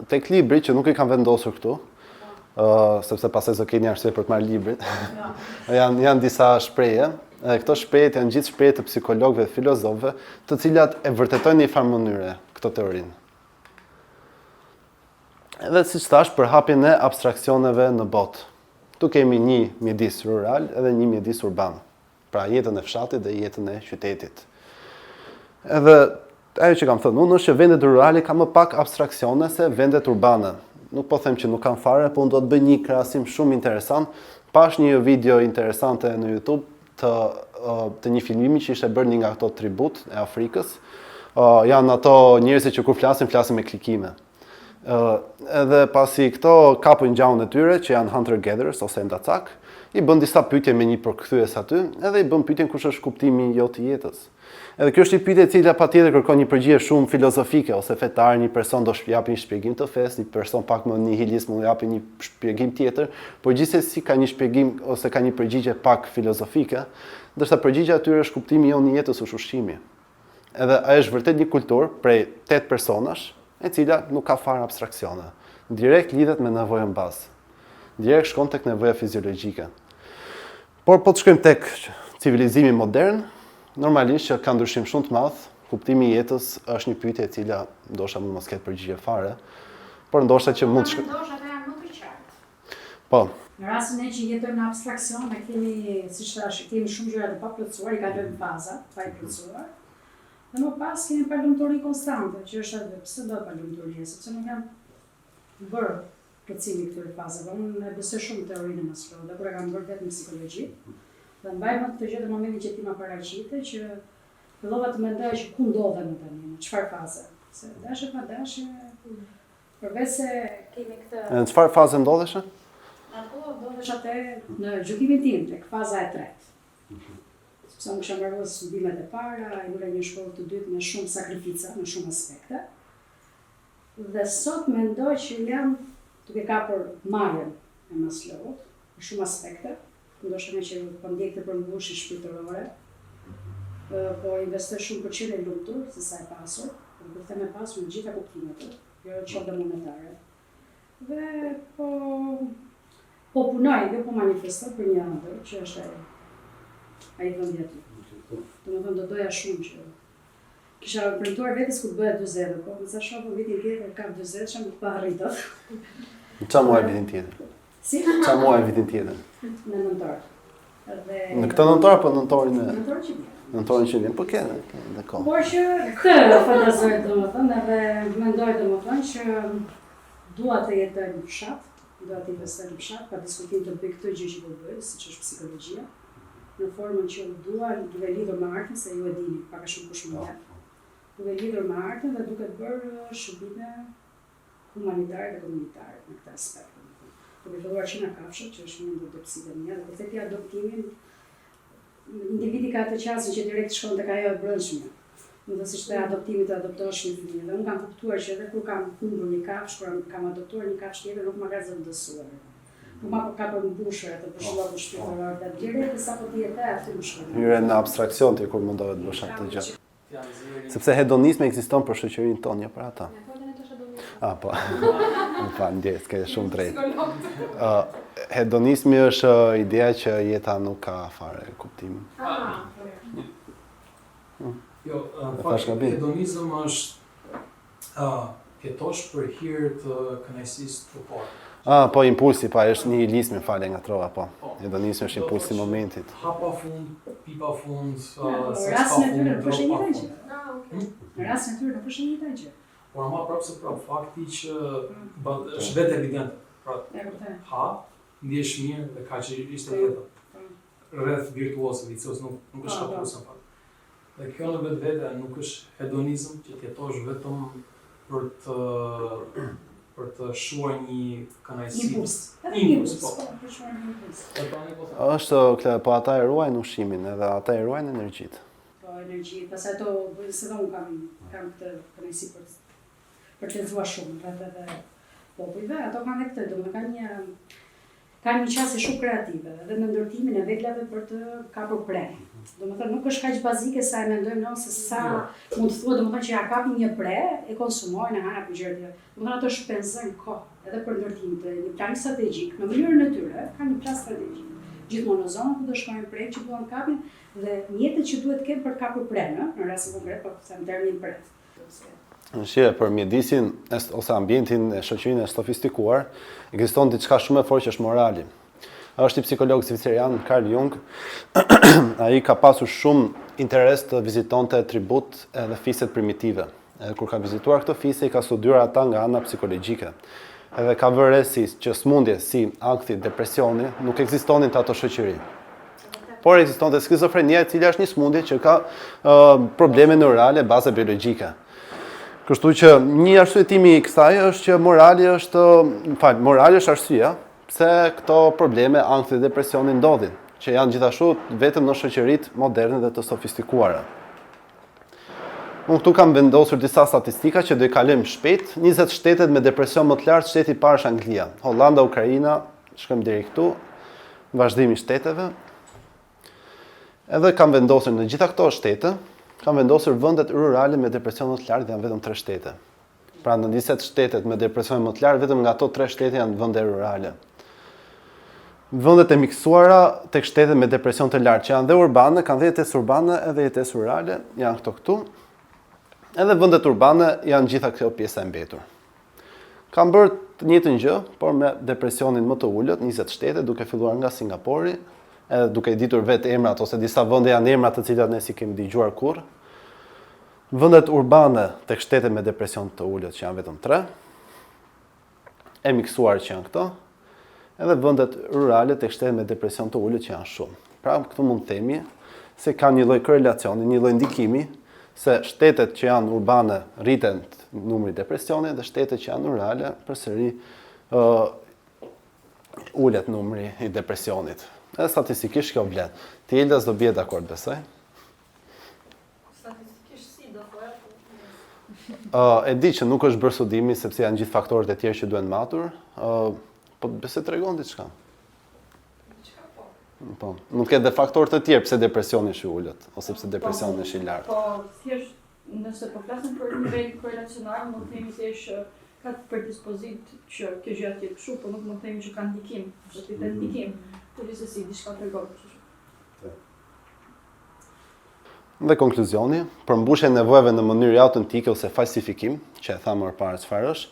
tek libri që nuk i kam vendosur këtu, uh, sepse pastaj s'do keni arsye për të marrë librin. Ja. janë janë disa shprehje, edhe këto shprehjet janë gjithë shprehje të psikologëve dhe filozofëve, të cilat e vërtetojnë në një farë mënyre këtë teorinë. Edhe siç thashë, përhapjen e abstraksioneve në botë. Këtu kemi një mjedis rural edhe një mjedis urban. Pra jetën e fshatit dhe jetën e qytetit. Edhe ajo që kam thënë unë është që vendet rurale kanë më pak abstraksione se vendet urbane. Nuk po them që nuk kanë fare, po unë do të bëj një krahasim shumë interesant. Pashë një video interesante në YouTube të të një filmimi që ishte bërë një nga ato tribut e Afrikës. Uh, janë ato njerëzit që kur flasin, flasin me klikime. Uh, edhe pasi këto kapën gjahun e tyre, që janë hunter gatherers ose endacak, i bën disa pyetje me një përkthyes aty, edhe i bën pyetjen kush është kuptimi jot i jetës. Edhe kjo është një pyetje e cila patjetër kërkon një përgjigje shumë filozofike ose fetare, një person do japë një shpjegim të fesë, një person pak më nihilist mund japë një shpjegim tjetër, por gjithsesi ka një shpjegim ose ka një përgjigje pak filozofike, ndërsa përgjigja e tyre është kuptimi jonë i jetës është ushqimi. Edhe ajo është vërtet një kulturë prej 8 personash, e cila nuk ka fare abstraksione. Direkt lidhet me nevojën bazë. Direkt shkon tek nevoja fiziologjike. Por po të shkojmë tek civilizimi modern, normalisht që ka ndryshim shumë të madh, kuptimi i jetës është një pyetje e cila ndoshta mund mos ketë përgjigje fare, por ndoshta që mund të shkojë. Ndoshta ata janë më të qartë. Po. Në rastin ne që jetojmë në abstraksion, ne kemi, siç thashë, kemi shumë gjëra të paplotësuar, i kalojmë fazat pa i plotësuar. Dhe më pas kemi palumturi konstante, që është edhe pse do palumturia, sepse nuk janë bërë plotësimi i këtyre fazave. Unë e besoj shumë teorinë e Maslow dhe kur e kam bërë vetë në psikologji, dhe mbaj mend këtë gjë në momentin që ti ma paraqite që fillova të mendoja që ku ndodhem unë tani, në çfarë faze. Se dashje pa dashje, përveç se kemi këtë Në çfarë faze ndodheshe? Në atë kohë ndodhesha te në gjykimin tim tek faza e tretë. Sepse unë kisha mbaruar studimet e para, i ula një shkollë të dytë me shumë sakrifica në shumë aspekte. Dhe sot mendoj që jam duke kapur majën e Maslowt në shumë aspekte, ndoshta ngaqë po ndjek këtë përmbushje shpirtërore, po investoj shumë për të qenë e lumtur se sa e pasur, dhe kur them e pasur në të gjitha kuptimet, jo qoftë dhe monetare. Dhe po po punoj dhe po manifestoj për një ëndërr që është ai vendi aty. Domethënë do doja shumë që Kisha premtuar vetes kur bëja 40, po me sa shoh po vitin tjetër kap 40 nuk po arrij dot. Në ça muaj vitin tjetër? Si? Ça muaj vitin tjetër? Në nëntor. Dhe Në këtë nëntor apo nëntorin e Nëntor që vjen. Nëntorin që vjen, po ke, ke dhe kohë. Por që këtë fantazoj domethënë edhe mendoj domethënë që dua të jetoj në fshat, dua të investoj në fshat, pa diskutim të bëj këtë gjë që po bëj, siç është psikologjia. në formën që unë dua, duke lidhur me artin, se ju e dini, pak a shumë kush më njeh, duke lidhur me artin dhe duke bërë shërbime humanitare dhe komunitare në këtë aspekt, domethënë. Duke filluar që nga kafshët, që është një ndër dobësitë e mia, dhe kur the ti adoptimin, individi ka atë qasjen që direkt shkon tek ajo e brendshme. Domethënë siç the adoptimi të adoptosh një fëmijë. Dhe unë kam kuptuar që edhe kur kam humbur një kafshë, kur kam adoptuar një kafshë tjetër, nuk ma ka zëvendësuar. Nuk ma ka përmbushur atë boshllëkun shpirtëror dhe deri edhe sapo ti e the aty më shkon. Hyre në abstraksion ti kur mendove të bësh atë gjë. Sepse hedonizmi ekziston për shoqërinë tonë, jo për ata. Ah, po. Më fal, ndjesë, ke shumë drejt. Uh, hedonizmi është ideja që jeta nuk ka fare kuptim. Ah, po. Jo, në fakt, hedonizëm është uh, jetosh për hir të kënaqësisë trupore. Ah, po impulsi, pa, është nihilizmi, fal e ngatrova, po. po. Hedonizmi është impulsi i momentit. Ha pa fund, pi pa fund, uh, seks pa fund, drogë pa fund. Ah, okay. Hmm? Në rastin e tyre nuk është e njëjta gjë. Por ama prapë se prapë fakti që ba, është vetë evident. Pra, ha, ndihesh mirë dhe kaq ishte po. jeta. Po. Rreth virtuoz, vicioz, nuk, nuk është po, kapluese në fakt. Dhe kjo në vetvete nuk është hedonizëm që të jetosh vetëm për të për të shuar një kënaqësi. Impuls. Edhe impuls, po. po. Për shuar një impuls. Po, po është, kle, po ata e ruajnë ushqimin edhe ata e ruajnë energjitë. Po, energjitë, pastaj ato bëjnë se dhe unë kam, kam këtë kënaqësi për për të lexuar shumë rreth edhe popujve, ato kanë edhe këtë, domethënë kanë një Kanë një qasje shumë kreative edhe në ndërtimin e veglave për të kapur pre. Domethënë nuk është kaq bazike sa e mendojmë ne ose sa jo. mund të thuhet domethënë që ja kapin një pre, e konsumojnë, e hanë apo gjëra të tjera. Domethënë ato shpenzojnë kohë edhe për ndërtim të një plani strategjik në mënyrën e tyre, kanë një plan strategjik. Gjithmonë në zonën ku do shkojnë pre që duan të kapin dhe mjetet që duhet të kenë për të kapur prenë, në rastin konkret po them termin pre. Shire, për mjedisin ose ambientin e shoqërinë e sofistikuar, ekziston diçka shumë e fortë që është morali. Është një psikolog zvicerian, Carl Jung, ai ka pasur shumë interes të vizitonte tribut edhe fiset primitive. Edhe kur ka vizituar këto fise, i ka studiuar ata nga ana psikologjike. Edhe ka vënë re si që smundje si ankthi, depresioni nuk ekzistonin te ato shoqëri. Por ekzistonte skizofrenia, e cila është një smundje që ka uh, probleme neurale, baze biologjike. Kështu që një arsyetim i kësaj është që morali është, më fal, morali është arsyeja pse këto probleme ankthi dhe depresioni ndodhin, që janë gjithashtu vetëm në shoqëritë moderne dhe të sofistikuara. Unë këtu kam vendosur disa statistika që do i kalojmë shpejt. 20 shtetet me depresion më të lartë, shteti i parë është Anglia, Holanda, Ukraina, shkojmë deri këtu, vazhdimi i shteteve. Edhe kam vendosur në gjitha këto shtete, kam vendosur vendet rurale me depresion më të lartë dhe janë vetëm 3 shtete. Pra në 20 shtetet me depresion më të lartë, vetëm nga ato 3 shtete janë vende rurale. Vendet e miksuara tek shtetet me depresion të lartë, që janë dhe urbane, kanë dhe jetesë urbane edhe jetesë rurale, janë këto këtu. Edhe vendet urbane janë gjitha kjo pjesa e mbetur. Kam bërë të njëjtën gjë, por me depresionin më të ulët, 20 shtete, duke filluar nga Singapori, edhe duke i ditur vetë emrat ose disa vende janë emra të cilat ne s'i kemi dëgjuar kurrë. Vendet urbane tek shtetet me depresion të ulët që janë vetëm 3, e miksuar që janë këto, edhe vendet rurale tek shtetet me depresion të ulët që janë shumë. Pra, këtu mund të themi se ka një lloj korrelacioni, një lloj ndikimi se shtetet që janë urbane rriten numri i depresionit dhe shtetet që janë rurale përsëri ë ulet numri i depresionit. Edhe statistikisht kjo vlen. Ti Elda s'do bie dakord besoj. Statistikisht si do thoja? Po. Uh, e di që nuk është bërë studimi sepse janë gjithë faktorët e tjerë që duhen matur, uh, po besoj tregon diçka. Diçka po. Po, mund të ketë dhe faktorë të tjerë pse depresioni është i ulët ose pse depresioni është i lartë. Po, thjesht nëse po flasim për nivel korrelacional, mund të themi thjesht që ka predispozitë që kjo gjë të jetë kështu, po nuk mund të themi që ka ndikim, ose të ketë ndikim. Po gjithsesi diçka tregon, kështu që. Dhe konkluzioni, përmbushja e nevojave në mënyrë joautentike ose falsifikim, që e thamë më parë çfarë është,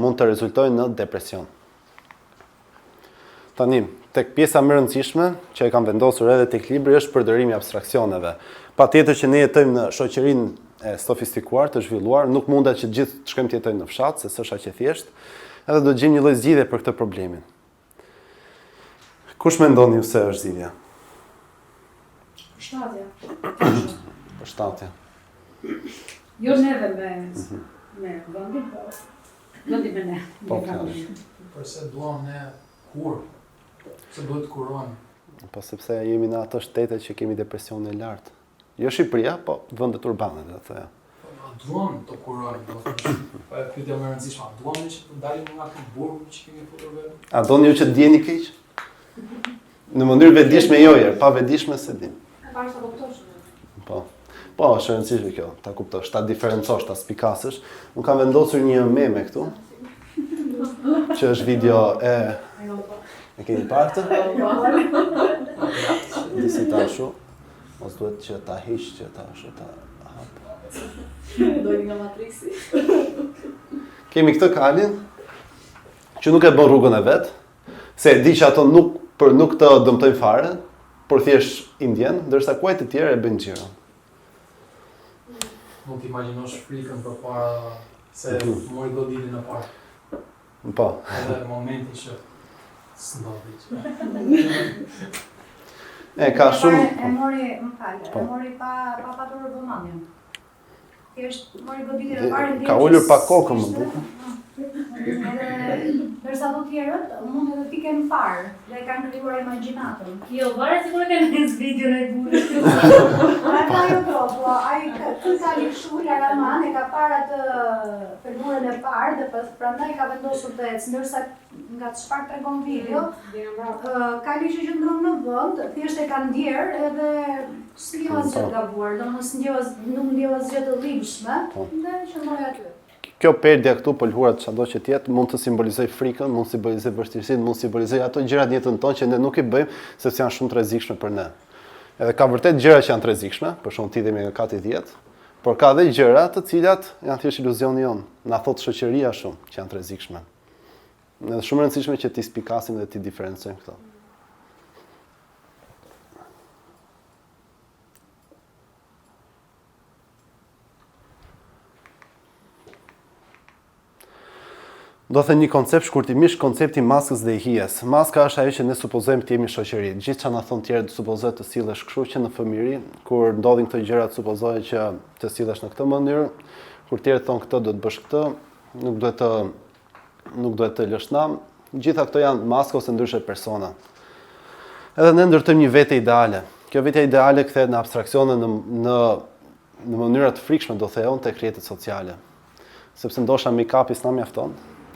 mund të rezultojë në depresion. Tani, tek pjesa më e rëndësishme që e kam vendosur edhe tek libri është përdorimi i abstraksioneve. Patjetër që ne jetojmë në shoqërinë e sofistikuar, të zhvilluar, nuk mundet që të gjithë të shkojmë të jetojmë në fshat, se s'është aq e thjeshtë, edhe do të gjejmë një lloj zgjidhje për këtë problemin. Kush mendoni ju se është zgjidhja? Përshtatja. Përshtatja. Jo neve me mhm. me vendin, po vendi me ne. Po, po. Përse duam ne kurë? Pse duhet të kurohemi? Po sepse jemi në ato shtete që kemi depresionin e lartë. Jo Shqipëria, po vendet urbane, do të thoja. Po, duam të kurojmë, domethënë, po e pyetja më e rëndësishme, a duam ne që të dalim nga ky burg që kemi futur veten? A doni ju që të ndiheni keq? Në mënyrë vetëdijshme jo, jer, pa vetëdijshme s'e dim. E para ta kuptosh. Po. Po, është e rëndësishme kjo, ta kuptosh, ta diferencosh, ta spikasësh. Unë kam vendosur një meme këtu, që është video e... E keni parë këtë? Disi ta shu, mos duhet që ta hiq që ta shu, ta hap. Doli nga Matrixi. Kemi këtë kalin, që nuk e bën rrugën e vet, Se e di që ato nuk për nuk të dëmtojnë fare, por thjesht i ndjen, ndërsa kuajt e tjerë e bëjnë xhiron. Mund të imagjinosh frikën përpara se mm -hmm. mori goditjen e parë. Po. Edhe momenti që s'ndodhi që. E ka shumë e mori, më fal, e po. mori pa pa patur vëmendjen. Thjesht mori goditjen e parë. Ka ulur pak kokën më duket. Edhe ndërsa të tjerët mund edhe t'i kenë parë dhe kanë krijuar imagjinatën. Jo, varet se kur e kanë nisë videon e burrit. Ata jo po, po ai ky kali kështu laraman e ka parë atë pëlhurën e parë dhe pas prandaj ka vendosur të ecë, ndërsa nga çfarë tregon video, mm, kali që qëndron në vend, thjesht e ka ndjerë edhe s'ndjeu asgjë të gabuar, domethënë s'ndjeu as nuk ndjeu asgjë të dhimbshme po. dhe qëndroi aty. Kjo perdja këtu, pëlhurat çado që të jetë, mund të simbolizojë frikën, mund të simbolizojë vështirësinë, mund të simbolizojë ato gjëra në jetën tonë që ne nuk i bëjmë sepse janë shumë të rrezikshme për ne. Edhe ka vërtet gjëra që janë të rrezikshme, për shembull të hidhemi nga kati 10, por ka edhe gjëra të cilat janë thjesht iluzioni jonë. Na thotë shoqëria shumë që janë të rrezikshme. Është shumë e rëndësishme që t'i spikasim dhe t'i diferencojmë këto. Do them një koncept shkurtimisht koncepti i maskës dhe i hijes. Maska është ajo që ne supozojmë të jemi në shoqëri. Gjithë çka na thonë të tjerët supozohet të sillesh kështu që në fëmijëri, kur ndodhin këto gjëra supozohet që të sillesh në këtë mënyrë, kur të tjerët thonë këtë duhet të bësh këtë, nuk duhet të nuk duhet të lësh nam. Gjitha këto janë maska ose ndryshe persona. Edhe ne ndërtojmë një vete ideale. Kjo vetja ideale kthehet në abstraksione në në në mënyra të frikshme do them tek rrjetet sociale. Sepse ndoshta make-upi s'na mjafton,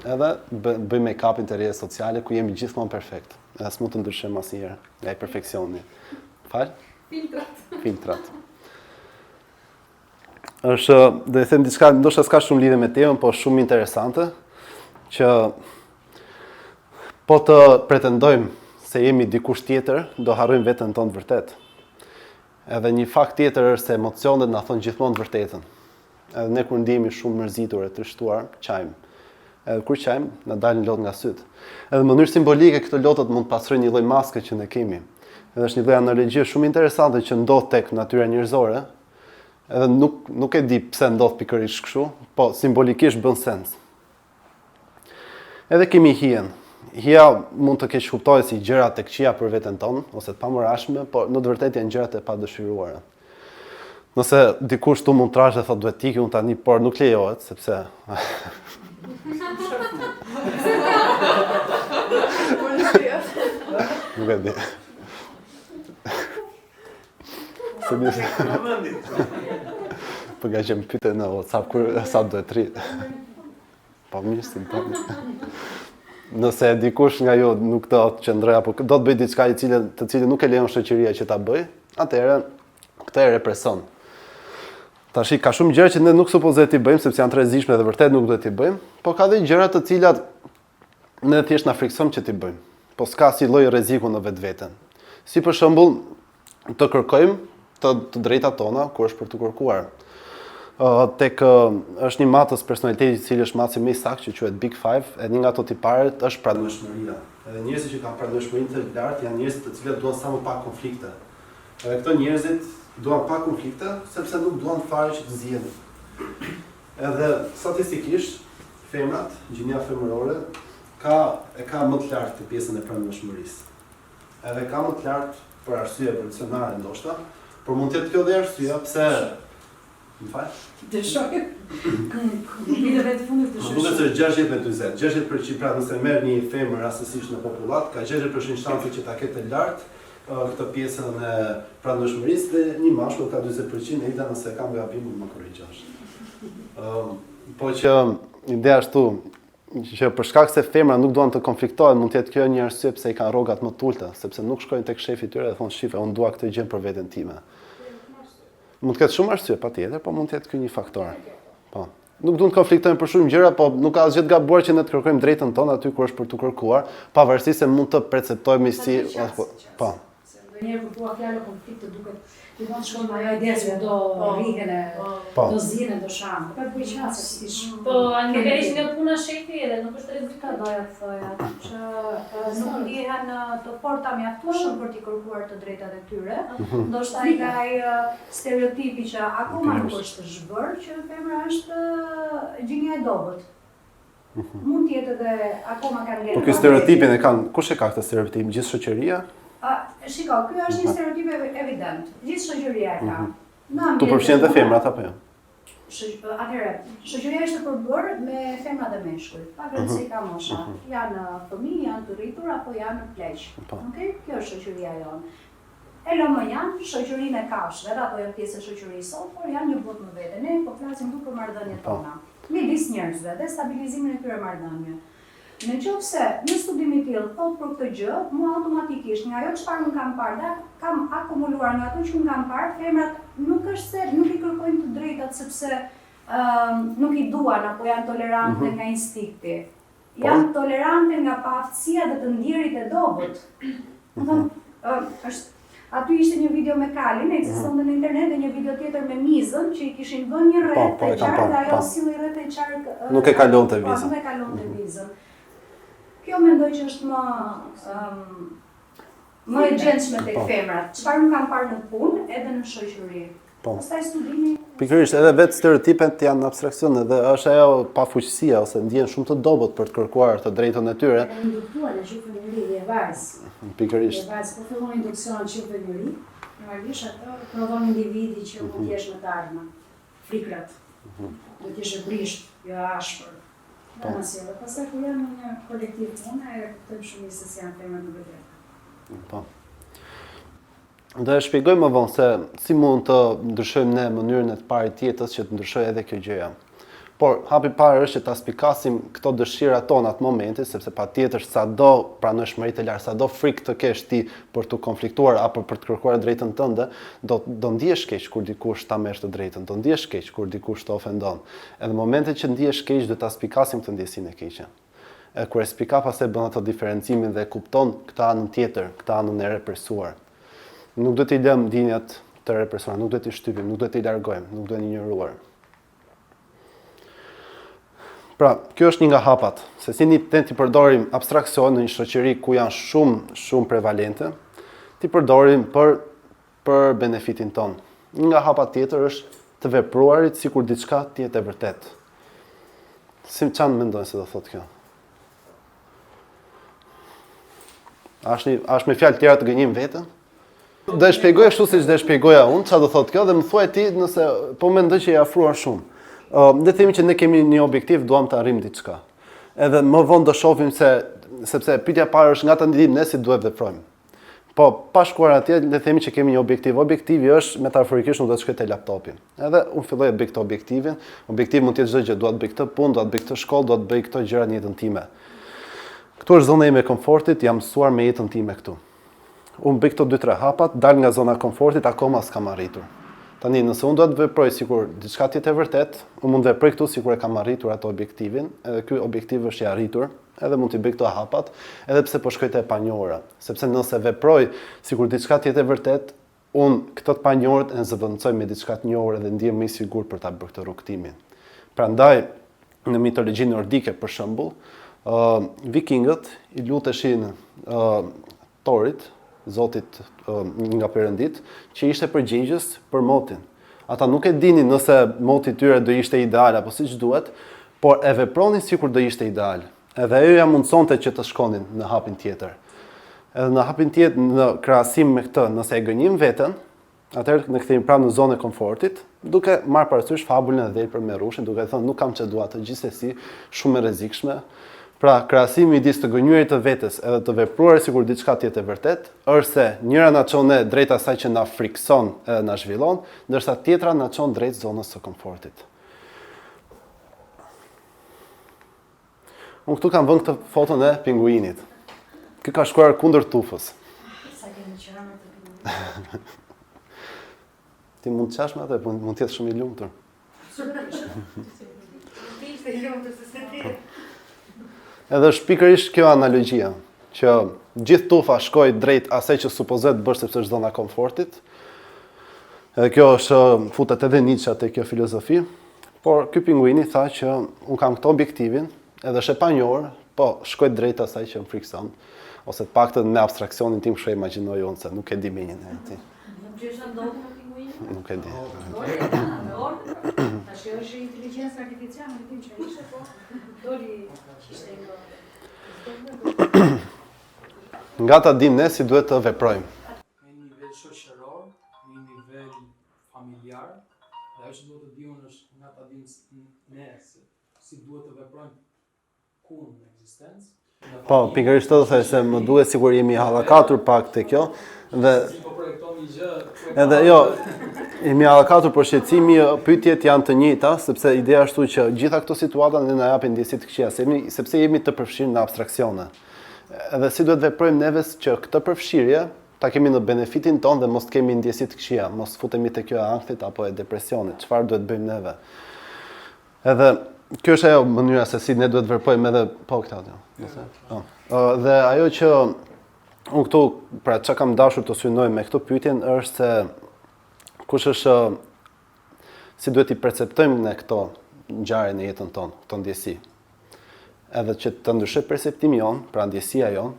edhe bëjmë make-upin te rrjetet sociale ku jemi gjithmonë perfekt. Edhe s'mund të ndryshojmë asnjëherë nga ai perfeksioni. Fal? Filtrat. Filtrat. Është, do të them diçka, ndoshta s'ka shumë lidhje me temën, po shumë interesante, që po të pretendojmë se jemi dikush tjetër, do harrojmë veten tonë të vërtetë. Edhe një fakt tjetër është se emocionet na thonë gjithmonë të vërtetën. Edhe ne kur ndihemi shumë mërzitur e trishtuar, qajmë. Edhe kur qajmë, na dalin lot nga sytë. Edhe në mënyrë simbolike këto lotët mund të pastrojnë një lloj maske që ne kemi. Edhe është një lloj analogjie shumë interesante që ndodh tek natyra njerëzore. Edhe nuk nuk e di pse ndodh pikërisht kështu, po simbolikisht bën sens. Edhe kemi hijen. Hija mund të keqkuptohet si gjëra të këqija për veten tonë ose të pamoralshme, por në të vërtetë janë gjërat e padëshiruara. Nëse dikush tu mund të trash dhe thotë duhet të iki unë tani, por nuk lejohet sepse Nuk e di. Se di. Po nga që më pyete në WhatsApp kur sa duhet të rri. Po mirë si bëni. Nëse dikush nga ju nuk do të qëndrojë apo do të bëjë diçka i cilën të cilën nuk e lejon shoqëria që ta bëjë, atëherë këtë e represon. Tashi ka shumë gjëra që ne nuk supozohet t'i bëjmë sepse janë të rrezikshme dhe vërtet nuk duhet t'i bëjmë, po ka dhe gjëra të cilat ne thjesht na frikësojmë që t'i bëjmë. Po s'ka si lloj rreziku në vetveten. Si për shembull, të kërkojmë të, të drejtat tona kur është për të kërkuar. Uh, tek uh, është një matës personaliteti i cili është matësi më i saktë që quhet Big Five, e një nga ato tiparet është pranueshmëria. Edhe njerëzit që kanë pranueshmërinë të lartë janë njerëzit të cilët duan sa më pak konflikte. Edhe këto njerëzit duan pak konflikte sepse nuk duan fare që të zihen. Edhe statistikisht femrat, gjinia femërore ka e ka më të lartë këtë pjesën e pranueshmërisë. Edhe ka më të lartë për arsye evolucionare ndoshta, por mund të jetë kjo dhe arsyeja pse Më fal? Dyshoj. Viteve të fundit dyshoj. Më duket se është 60 me 40. 60% pra nëse merr një femër rastësisht në popullatë, ka 60% shanse që ta ketë të lartë këtë pjesën e pranueshmërisë dhe një mashkull ka 40%, Elda nëse kam gabim mund të më korrigjosh. Ëm, po që ideja ashtu, që për shkak se femrat nuk duan të konfliktohen, mund të jetë kjo një arsye pse i kanë rrogat më të ulëta, sepse nuk shkojnë tek shefi i tyre dhe thonë shife, unë dua këtë gjë për veten time. Mund të ketë shumë arsye patjetër, po mund të jetë ky një faktor. Po. Nuk duan të konfliktojnë për shumë gjëra, po nuk ka asgjë të gabuar që ne të kërkojmë drejtën tonë aty ku është për t'u kërkuar, pavarësisht se mund të perceptohemi si po. Po. Se ndonjëherë kur thua fjalën konflikt të duket gjithmonë të shkon me ajo ide se do po. rrihen e po. do zihen e do shahen. Po ka të bëjë qasje si ti sh. Po, a nuk e heq nga puna shefi edhe nuk është rrezik ta doja të thoja që nuk ndjehen të forta mjaftueshëm për t'i kërkuar të drejtat e tyre. Mhm. Ndoshta ai nga ai stereotipi që akoma nuk është zhbërë që femra është gjinia e dobët. Mhm. Mund të jetë edhe akoma kanë ngelur. Po ky stereotipin e kanë, kush e ka këtë stereotip? Gjithë shoqëria? A, shiko, ky është një mhm. stereotip evident. Gjithë shoqëria e ka. Mm -hmm. Tu përfshihen dhe femrat apo jo? Atëherë, shoqëria është e përbërë me femra dhe meshkuj, pak mhm. rëndësi ka mosha. Mm -hmm. Janë fëmijë, janë të rritur apo janë pleq. Po. Okej, kjo është shoqëria jonë. E lëmë mënjanë shoqërinë e kafshëve, edhe ato janë pjesë e shoqërisë sonë, por janë një botë më vete. Ne po flasim këtu për marrëdhëniet po. tona midis njerëzve dhe stabilizimin e këtyre marrëdhënieve. Në qoftë se një studim i tillë thotë për këtë gjë, mua automatikisht nga ajo çfarë unë kam parë dhe kam akumuluar nga ato që unë kam parë, femrat nuk është se nuk i kërkojnë të drejtat sepse nuk i duan apo janë tolerante mm -hmm. nga instinkti. Po. Janë tolerante nga paaftësia dhe të ndjerit e dobët. Do të thënë, është Aty ishte një video me kalin, ekzistonte në internet dhe një video tjetër me mizën që i kishin vënë një rreth po, po, e qark dhe ajo po. sillej rreth e qark. Nuk e kalonte po, vizën. Po, nuk e kalonte mhm. vizën. Kjo mendoj që është më um, më e gjendshme tek po. femrat. Çfarë unë kam parë në punë edhe në shoqëri. Po. Pastaj studimi. Pikërisht, edhe vetë stereotipet janë abstraksion dhe është ajo pafuqësia ose ndjehen shumë të dobët për të kërkuar të drejtën e tyre. E induktuar në që fëmijëri je vajzë. Pikërisht. Je vajzë, po fillon induksionin që fëmijëri, normalisht atë prodhon individi që mund të jesh në të ardhmen. Frikrat. Mhm. Do të jesh e brishtë, jo e ashpër. Po. Dhe pastaj kur janë në një kolektiv pune, e kuptojmë shumë mirë se si janë femrat në vërtetë. Po. Do e shpjegoj më vonë se si mund të ndryshojmë ne mënyrën e të parit të jetës që të ndryshojë edhe kjo gjëja. Por hapi i parë është që ta spikasim këto dëshira tona të momentit, sepse patjetër sado pranueshmëri të lartë, sado frikë të kesh ti për t'u konfliktuar apo për të kërkuar drejtën tënde, do do ndihesh keq kur dikush ta merr të drejtën, do ndihesh keq kur dikush të ofendon. Edhe në momentet që ndihesh keq, duhet ta spikasim këtë ndjesinë e keqe. E kur e spikat pastaj bën atë diferencimin dhe e kupton këtë anën tjetër, këtë anën e represuar. Nuk duhet t'i lëmë ndjenjat të represuara, nuk duhet t'i shtypim, nuk duhet t'i largojmë, nuk duhet injoruar. Pra, kjo është një nga hapat, se si ne t'i përdorim abstraksionet në një shoqëri ku janë shumë, shumë prevalente, t'i përdorim për për benefitin tonë. Një nga hapat tjetër është të vepruarit sikur diçka të jetë e vërtetë. Si ça mendojnë se do thotë kjo? A është, një, a është me fjalë tjera të gënjejmë veten? Do e shpjegoj ashtu siç do e shpjegoja unë, çfarë do thotë kjo dhe më thuaj ti nëse po mendoj që je afruar shumë. Ë, uh, le të themi që ne kemi një objektiv, duam të arrijmë diçka. Edhe më vonë do shohim se sepse pyetja e parë është nga ta dimë ne si duhet veprojmë. Po, pa shkuar atje, le të themi që kemi një objektiv. Objektivi është metaforikisht unë do të shkoj te laptopi. Edhe unë filloj të bëj këtë objektivin. Objektivi mund të jetë çdo gjë, dua të bëj këtë punë, dua të bëj këtë shkollë, dua të bëj këto gjëra në jetën time. Këtu është zona ime e komfortit, jam mësuar me jetën time këtu. Unë bëj këto 2-3 hapat, dal nga zona e komfortit, akoma s'kam arritur. Tani, nëse unë dua të veproj sikur diçka të jetë e vërtetë, unë mund të veproj këtu sikur e kam arritur atë objektivin, edhe ky objektiv është i arritur, Edhe mund t'i bëj këto hapat, edhe pse po shkoj te e panjohura. Sepse nëse veproj sikur diçka të jetë e vërtetë, unë këtë të panjohurën e zëvendësoj me diçka të njohur edhe ndihem më i sigurt për ta bërë këtë rrugëtimin. Prandaj, në mitologjinë nordike për shembull, ë vikingët i luteshin ë Torit, zotit një nga perënditë, që ishte përgjegjës për motin. Ata nuk e dinin nëse moti i tyre do ishte ideal apo siç duhet, por e vepronin sikur do ishte ideal. Edhe ajo ia mundësonte që të shkonin në hapin tjetër. Edhe në hapin tjetër, në krahasim me këtë, nëse e gënjejmë veten, Atëherë ne kthehemi prapë në zonën e komfortit, duke marrë parasysh fabulën e dhelprës me rrushin, duke thënë nuk kam ç'e dua atë gjithsesi, shumë e rrezikshme. Pra, krahasimi midis të gënjyerit të vetes edhe të vepruarit sikur diçka të jetë e vërtetë, është se njëra na çon ne drejt asaj që na frikëson edhe na zhvillon, ndërsa tjetra na çon drejt zonës së komfortit. Unë këtu kam vënë këtë foton e pinguinit. Ky ka shkuar kundër tufës. Sa kemi qarë me të pinguinin. Ti mund të qash me atë, po mund të jetë shumë i lumtur. Ti ishte i lumtur se se ti. Edhe është pikërisht kjo analogjia, që gjithë tufa shkoi drejt asaj që supozohet të bësh sepse është zona e komfortit. Edhe kjo është futet edhe Nietzsche te kjo filozofi, por ky pinguini tha që un kam këtë objektivin, edhe është e panjohur, po shkoj drejt asaj që më frikson, ose të paktën me abstraksionin tim kështu e imagjinoj unë se nuk e di me një ti. Nuk di çfarë ndodhi me pinguinin? Nuk e di. Tash është inteligjencë artificiale, nuk di çfarë ishte, po doli ishte një Nga ta dim ne si duhet të veprojmë. Në një nivel shoqëror, në një nivel familjar, dhe ajo që duhet të di unë është nga ta dim ne se si duhet të veprojmë ku në ekzistencë. Po, pikërisht do të se më duhet sikur jemi hallakatur pak te kjo dhe si po projekton një gjë, edhe jo, jemi hallakatur por shqetësimi, pyetjet janë të njëjta, sepse ideja është që gjitha këto situata ne na japin ndjesi të këqija, se jemi, sepse jemi të përfshirë në abstraksione. Edhe si duhet veprojmë neve që këtë përfshirje ta kemi në benefitin tonë dhe mos të kemi ndjesi të këqija, mos futemi te kjo e ankthit apo e depresionit. Çfarë duhet bëjmë neve? Edhe kjo është ajo mënyra se si ne duhet të veprojmë edhe po këtë atë. Nëse. Po. Dhe ajo që unë këtu, pra çka kam dashur të synoj me këtë pyetjen është se kush është si duhet t'i perceptojmë ne këto ngjarje në jetën tonë, këto ndjesi. Edhe që të ndryshojë perceptimi jonë, pra ndjesia jonë,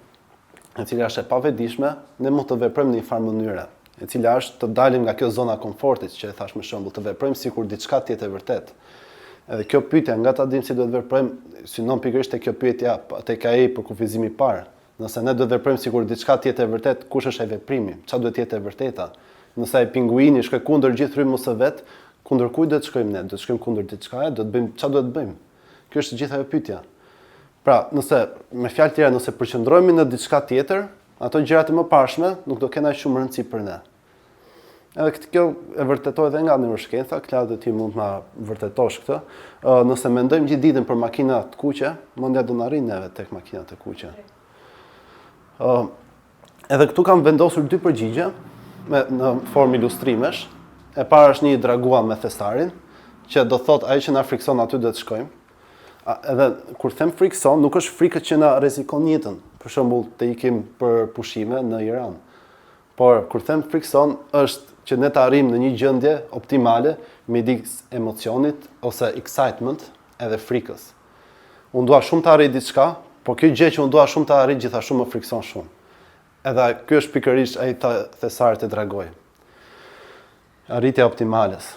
e cila është e pavetëdijshme, ne mund të veprojmë në një farë mënyre, e cila është të dalim nga kjo zona e komfortit, që e thash më shembull, të veprojmë sikur diçka të jetë e vërtetë. Edhe kjo pyetja, nga ta dimë si duhet veprojmë, synon pikërisht te kjo pyetja, tek ai përkufizimi i parë. Nëse ne duhet veprojmë sikur diçka të jetë e vërtetë, kush është ai veprimi? Çfarë duhet të jetë e vërteta? Nëse ai pinguini shkoi kundër gjithë rrymës së vet, kundër kujt duhet të shkojmë ne? Duhet të shkojmë kundër diçkaje, duhet të bëjmë çfarë duhet të bëjmë? Kjo është gjithë ajo pyetja. Pra, nëse me fjalë tjera, nëse përqendrohemi në diçka tjetër, ato gjërat e mëparshme nuk do kenë aq shumë rëndësi për ne. Edhe këtë kjo e vërtetohet edhe nga neuroshkenca, Klada ti mund të na vërtetosh këtë. Ë, nëse mendojmë gjithë ditën për makina të kuqe, mendja do na rrinë neve tek makinat e kuqe. Ë, edhe këtu kam vendosur dy përgjigje me në formë ilustrimesh. E para është një dragua me thesarin, që do thotë ajo që na frikson aty duhet të shkojmë. A, edhe kur them frikson, nuk është frikë që na rrezikon jetën. Për shembull, të ikim për pushime në Iran. Por kur them frikson, është që ne të arrijmë në një gjendje optimale midis emocionit ose excitement edhe frikës. Unë dua shumë të arrij diçka, por kjo gjë që unë dua shumë të arrij gjithashtu më frikson shumë. Edhe ky është pikërisht ai thesari te dragoi. Arritja optimales.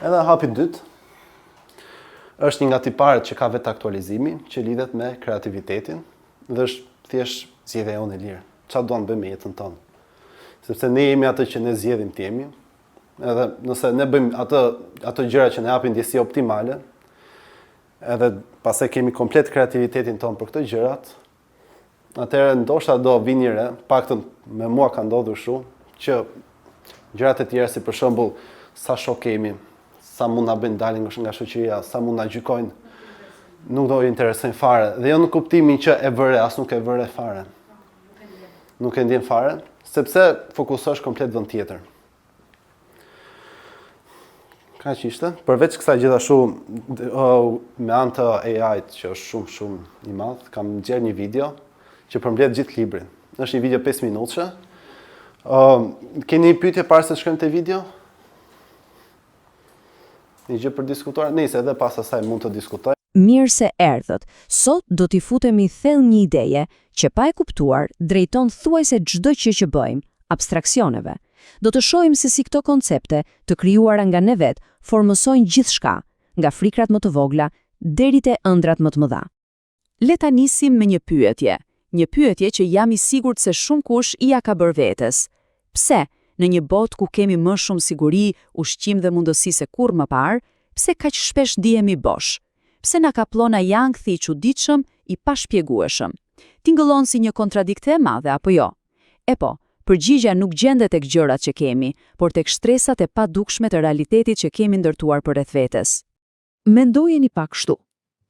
Edhe hapi i dytë është një nga tiparet që ka vetë aktualizimi, që lidhet me kreativitetin dhe është thjesht zgjedhja jonë e lirë. Çfarë duam të bëjmë me jetën tonë? Sepse ne jemi atë që ne zgjedhim të jemi. Edhe nëse ne bëjmë atë ato gjëra që na japin ndjesi optimale, edhe pastaj kemi komplet kreativitetin tonë për këto gjërat, atëherë ndoshta do vini re, paktën me mua ka ndodhur kështu, që gjërat e tjera si për shembull sa shok kemi, sa mund na bëjnë dalim nga shoqëria, sa mund na gjykojnë, nuk do interesojnë fare. Dhe jo në kuptimin që e vëre, as nuk e vëre fare. Nuk e ndjen fare, sepse fokusohesh komplet vend tjetër. Kaq ishte. Përveç kësaj gjithashtu me anë të AI-t që është shumë shumë i madh, kam nxjerrë një video që përmbledh gjithë librin. Është një video 5 minutëshe. Ë, keni një pyetje para se të shkojmë te video? Një gjë për diskutuar? Nëse edhe pas asaj mund të diskutojmë. Mirë se erdhët. Sot do t'i futemi thellë një ideje që pa e kuptuar drejton thuajse çdo gjë që bëjmë, abstraksioneve. Do të shohim se si këto koncepte, të krijuara nga ne vetë, formësojnë gjithçka, nga frikrat më të vogla deri te ëndrrat më të mëdha. Le ta nisim me një pyetje, një pyetje që jam i sigurt se shumëkush ia ka bërë vetes. Pse, në një botë ku kemi më shumë siguri, ushqim dhe mundësi se kurrë më parë, pse kaq shpesh ndihemi bosh? Pse na kaplon ai ankthi i çuditshëm, i pashpjegueshëm? Tingëllon si një kontradiktë e madhe, apo jo? Epo, përgjigja nuk gjendet tek gjërat që kemi, por tek shtresat e padukshme të realitetit që kemi ndërtuar përreth vetes. Mendojeni pak kështu.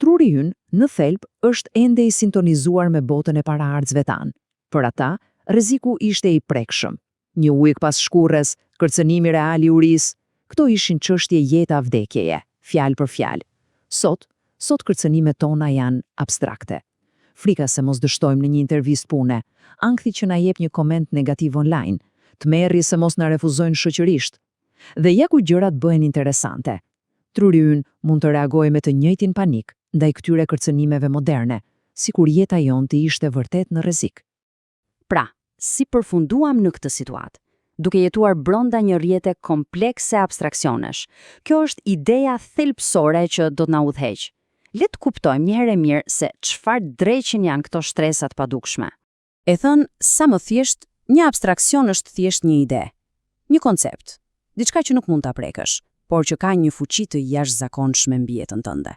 Truri ynë, në thelb, është ende i sintonizuar me botën e paraardhësve tanë. Për ata, rreziku ishte i prekshëm. Një ujk pas shkurres, kërcënimi real i urisë, këto ishin çështje jete a vdekjeje, fjalë për fjalë. Sot, sot kërcënimet tona janë abstrakte. Frika se mos dështojmë në një intervistë pune, ankthi që na jep një koment negativ online, tmerri se mos na refuzojnë shoqërisht. Dhe ja ku gjërat bëhen interesante. Truri ynë mund të reagojë me të njëjtin panik ndaj këtyre kërcënimeve moderne, sikur jeta jonë të ishte vërtet në rrezik. Pra, si përfunduam në këtë situatë? Duke jetuar brenda një rrjete komplekse abstraksionesh. Kjo është ideja thelbësore që do të na udhëheqë. Le të kuptojmë një herë e mirë se çfarë dreqin janë këto shtresa të padukshme. E thënë sa më thjesht, një abstraksion është thjesht një ide, një koncept, diçka që nuk mund ta prekësh, por që ka një fuqi të jashtëzakonshme mbi jetën tënde.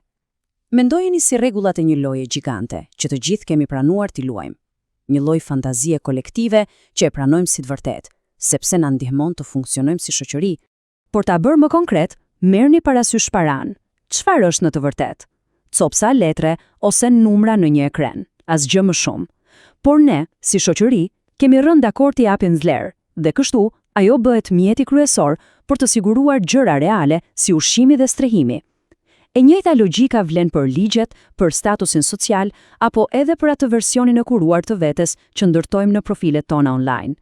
Mendojeni si rregullat e një loje gjigante, që të gjithë kemi pranuar t'i luajmë. Një lloj fantazie kolektive që e pranojmë si të vërtetë, sepse na ndihmon të funksionojmë si shoqëri. Për ta bërë më konkret, merrni parasysh paranë. Çfarë është në të vërtetë? Copëza letre ose numra në një ekran, asgjë më shumë. Por ne, si shoqëri, kemi rënë dakord t'i japim vlerë, dhe kështu ajo bëhet mjeti kryesor për të siguruar gjëra reale si ushqimi dhe strehimi. E njëjta logjikë vlen për ligjet, për statusin social apo edhe për atë versionin e kuruar të vetes që ndërtojmë në profilet tona online.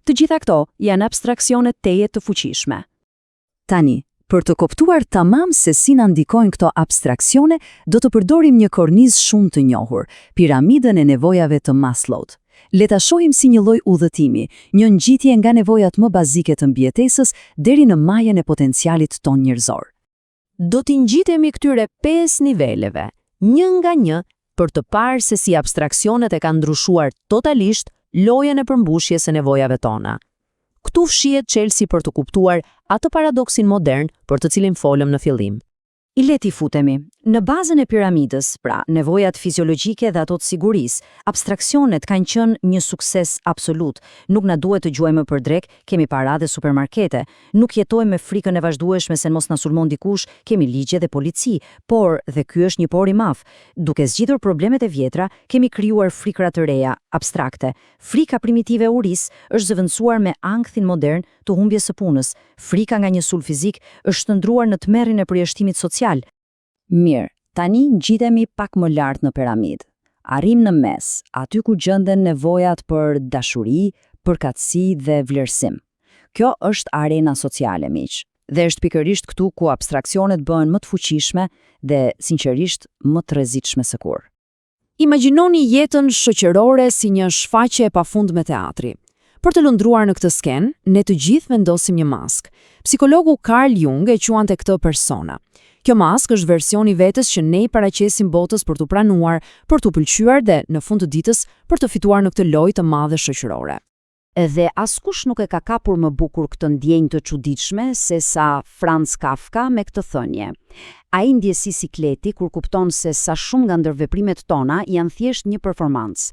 Të gjitha këto janë abstraksione tejet të fuqishme. Tani, për të kuptuar tamam se si na ndikojnë këto abstraksione, do të përdorim një kornizë shumë të njohur, piramidën e nevojave të Maslow-t. Le ta shohim si një lloj udhëtimi, një ngjitje nga nevojat më bazike të mbijetesës deri në majën e potencialit tonë njerëzor. Do t'i ngjitemi këtyre pesë niveleve, një nga një, për të parë se si abstraksionet e kanë ndryshuar totalisht lojën e përmbushjes së nevojave tona. Këtu fshihet çelësi për të kuptuar atë paradoksin modern për të cilin folëm në fillim. Le t'i futemi. Në bazën e piramidës, pra nevojat fiziologjike dhe ato të sigurisë, abstraksionet kanë qenë një sukses absolut. Nuk na duhet të gjuajmë për drekë, kemi para dhe supermarkete. Nuk jetojmë me frikën e vazhdueshme se mos na sulmon dikush, kemi ligje dhe polici. Por, dhe ky është një por i madh, duke zgjidhur problemet e vjetra, kemi krijuar frikëra të reja, abstrakte. Frika primitive e urisë është zëvendësuar me ankthin modern të humbjes së punës, frika nga një sulm fizik është shndërruar në tmerrin e përjashtimit social. Mirë, tani ngjitemi pak më lart në piramidë. Arrijmë në mes, aty ku gjenden nevojat për dashuri, përkatësi dhe vlerësim. Kjo është arena sociale, miq. Dhe është pikërisht këtu ku abstraksionet bëhen më të fuqishme dhe, sinqerisht, më të rrezikshme se kurrë. Imagjinoni jetën shoqërore si një shfaqje e pafundme teatri. Për të lundruar në këtë skenë, ne të gjithë vendosim një maskë. Psikologu Carl Jung e quante këtë persona. Kjo maskë është versioni i vetes që ne i paraqesim botës për t'u pranuar, për t'u pëlqyer dhe, në fund të ditës, për të fituar në këtë lojë të madhe shoqërore. Dhe askush nuk e ka kapur më bukur këtë ndjenjë të çuditshme sesa Franz Kafka me këtë thënie. Ai ndjesi sikleti kur kupton se sa shumë nga ndërveprimet tona janë thjesht një performancë.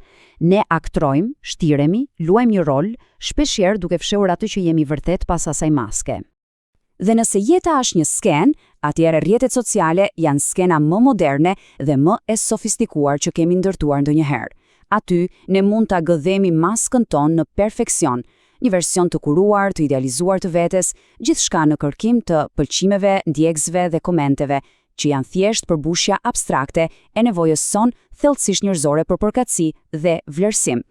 Ne aktrojmë, shtiremi, luajmë një rol, shpeshherë duke fshehur atë që jemi vërtet pas asaj maske. Dhe nëse jeta është një skenë, atëherë rrjetet sociale janë skena më moderne dhe më e sofistikuar që kemi ndërtuar ndonjëherë. Aty, ne mund ta gdhendim maskën tonë në perfeksion, një version të kuruar, të idealizuar të vetes, gjithçka në kërkim të pëlqimeve, ndjekësve dhe komenteve, që janë thjesht përmbushja abstrakte e nevojës sonë thellësisht njerëzore për përkatësi dhe vlerësim.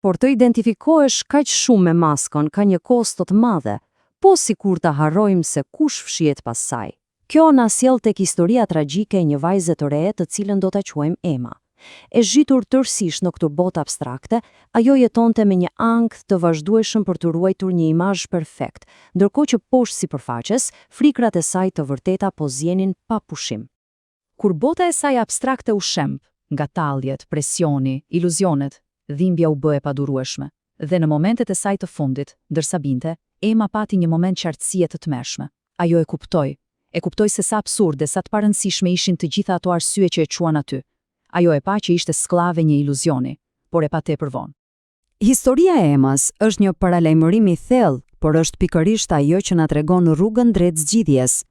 Por të identifikohesh kaq shumë me maskën ka një kosto të madhe, po sikur ta harrojmë se kush fshihet pas saj. Kjo na sjell tek historia tragjike e një vajze të re të cilën do ta quajmë Ema. E zhytur tërësisht në këtë botë abstrakte, ajo jetonte me një ankth të vazhdueshëm për të ruajtur një imazh perfekt, ndërkohë që poshtë sipërfaqes, frikrat e saj të vërteta po zienin pa pushim. Kur bota e saj abstrakte u shemb, nga talljet, presioni, iluzionet, dhimbja u bë e padurueshme. Dhe në momentet e saj të fundit, ndërsa binte, Ema pati një moment qartësie të tmerrshme. Ajo e kuptoi. E kuptoi se sa absurde, sa të parëndësishme ishin të gjitha ato arsye që e çuan aty. Ajo e pa që ishte skllave e një iluzioni, por e pa tepër vonë. Historia e Emës është një paralajmërim i thellë, por është pikërisht ajo që na tregon rrugën drejt zgjidhjes.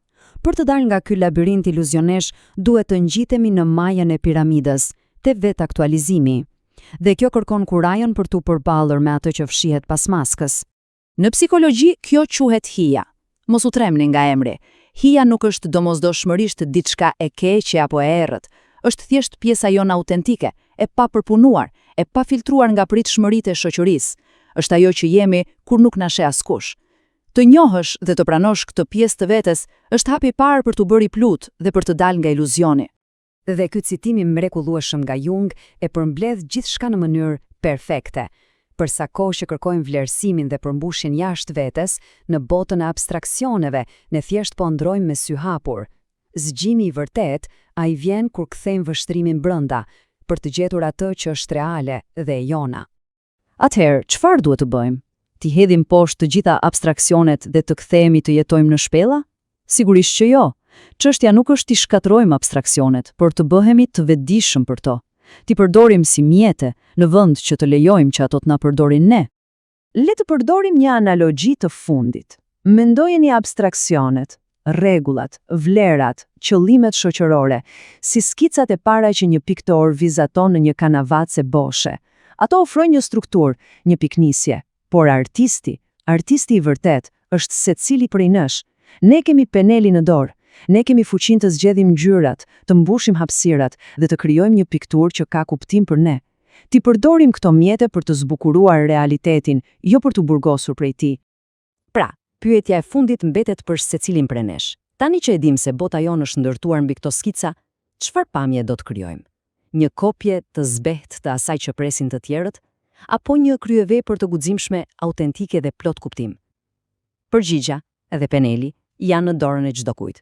Për të dalë nga ky labirint iluzionesh, duhet të ngjitemi në majën e piramidës, te vetaktualizimi. Dhe kjo kërkon kurajën për t'u përballur me atë që fshihet pas maskës. Në psikologji, kjo quhet hija. Mos u trembni nga emri. Hija nuk është domosdoshmërisht diçka e keqe apo e errët. Është thjesht pjesa jonë autentike, e papërpunuar, e pafiltruar nga pritshmëritë e shoqërisë. Është ajo që jemi kur nuk na sheh askush. Të njohësh dhe të pranosh këtë pjesë të vetes është hapi i parë për t'u bërë i plotë dhe për të dalë nga iluzioni. Dhe ky citim i mrekullueshëm nga Jung e përmbledh gjithçka në mënyrë perfekte. Për sa kohë që kërkojmë vlerësimin dhe përmbushjen jashtë vetes, në botën e abstraksioneve, ne thjesht po ëndërrojmë me sy hapur. Zgjimi i vërtetë, ai vjen kur kthejmë vështrimin brenda, për të gjetur atë që është reale dhe e jona. Atëherë, çfarë duhet të bëjmë? T'i hedhim poshtë të gjitha abstraksionet dhe të kthehemi të jetojmë në shpella? Sigurisht që jo. Çështja nuk është t'i shkatërrojmë abstraksionet, por të bëhemi të vetëdijshëm për to. T'i përdorim si mjete, në vend që të lejojmë që ato të na përdorin ne. Le të përdorim një analogji të fundit. Mendojeni abstraksionet, rregullat, vlerat, qëllimet shoqërore, si skicat e para që një piktor vizaton në një kanavacë boshe. Ato ofrojnë një strukturë, një pikënisje, por artisti, artisti i vërtetë, është secili prej nesh. Ne kemi penelin në dorë. Ne kemi fuqinë të zgjedhim ngjyrat, të mbushim hapësirat dhe të krijojmë një pikturë që ka kuptim për ne. T'i përdorim këto mjete për të zbukuruar realitetin, jo për t'u burgosur prej tij. Pra, pyetja e fundit mbetet për secilin prej nesh. Tani që e dimë se bota jonë është ndërtuar mbi këto skica, çfarë pamje do të krijojmë? Një kopje të zbehtë të asaj që presin të tjerët, apo një kryevepër të guximshme, autentike dhe plot kuptim? Përgjigja dhe peneli janë në dorën e çdokujt.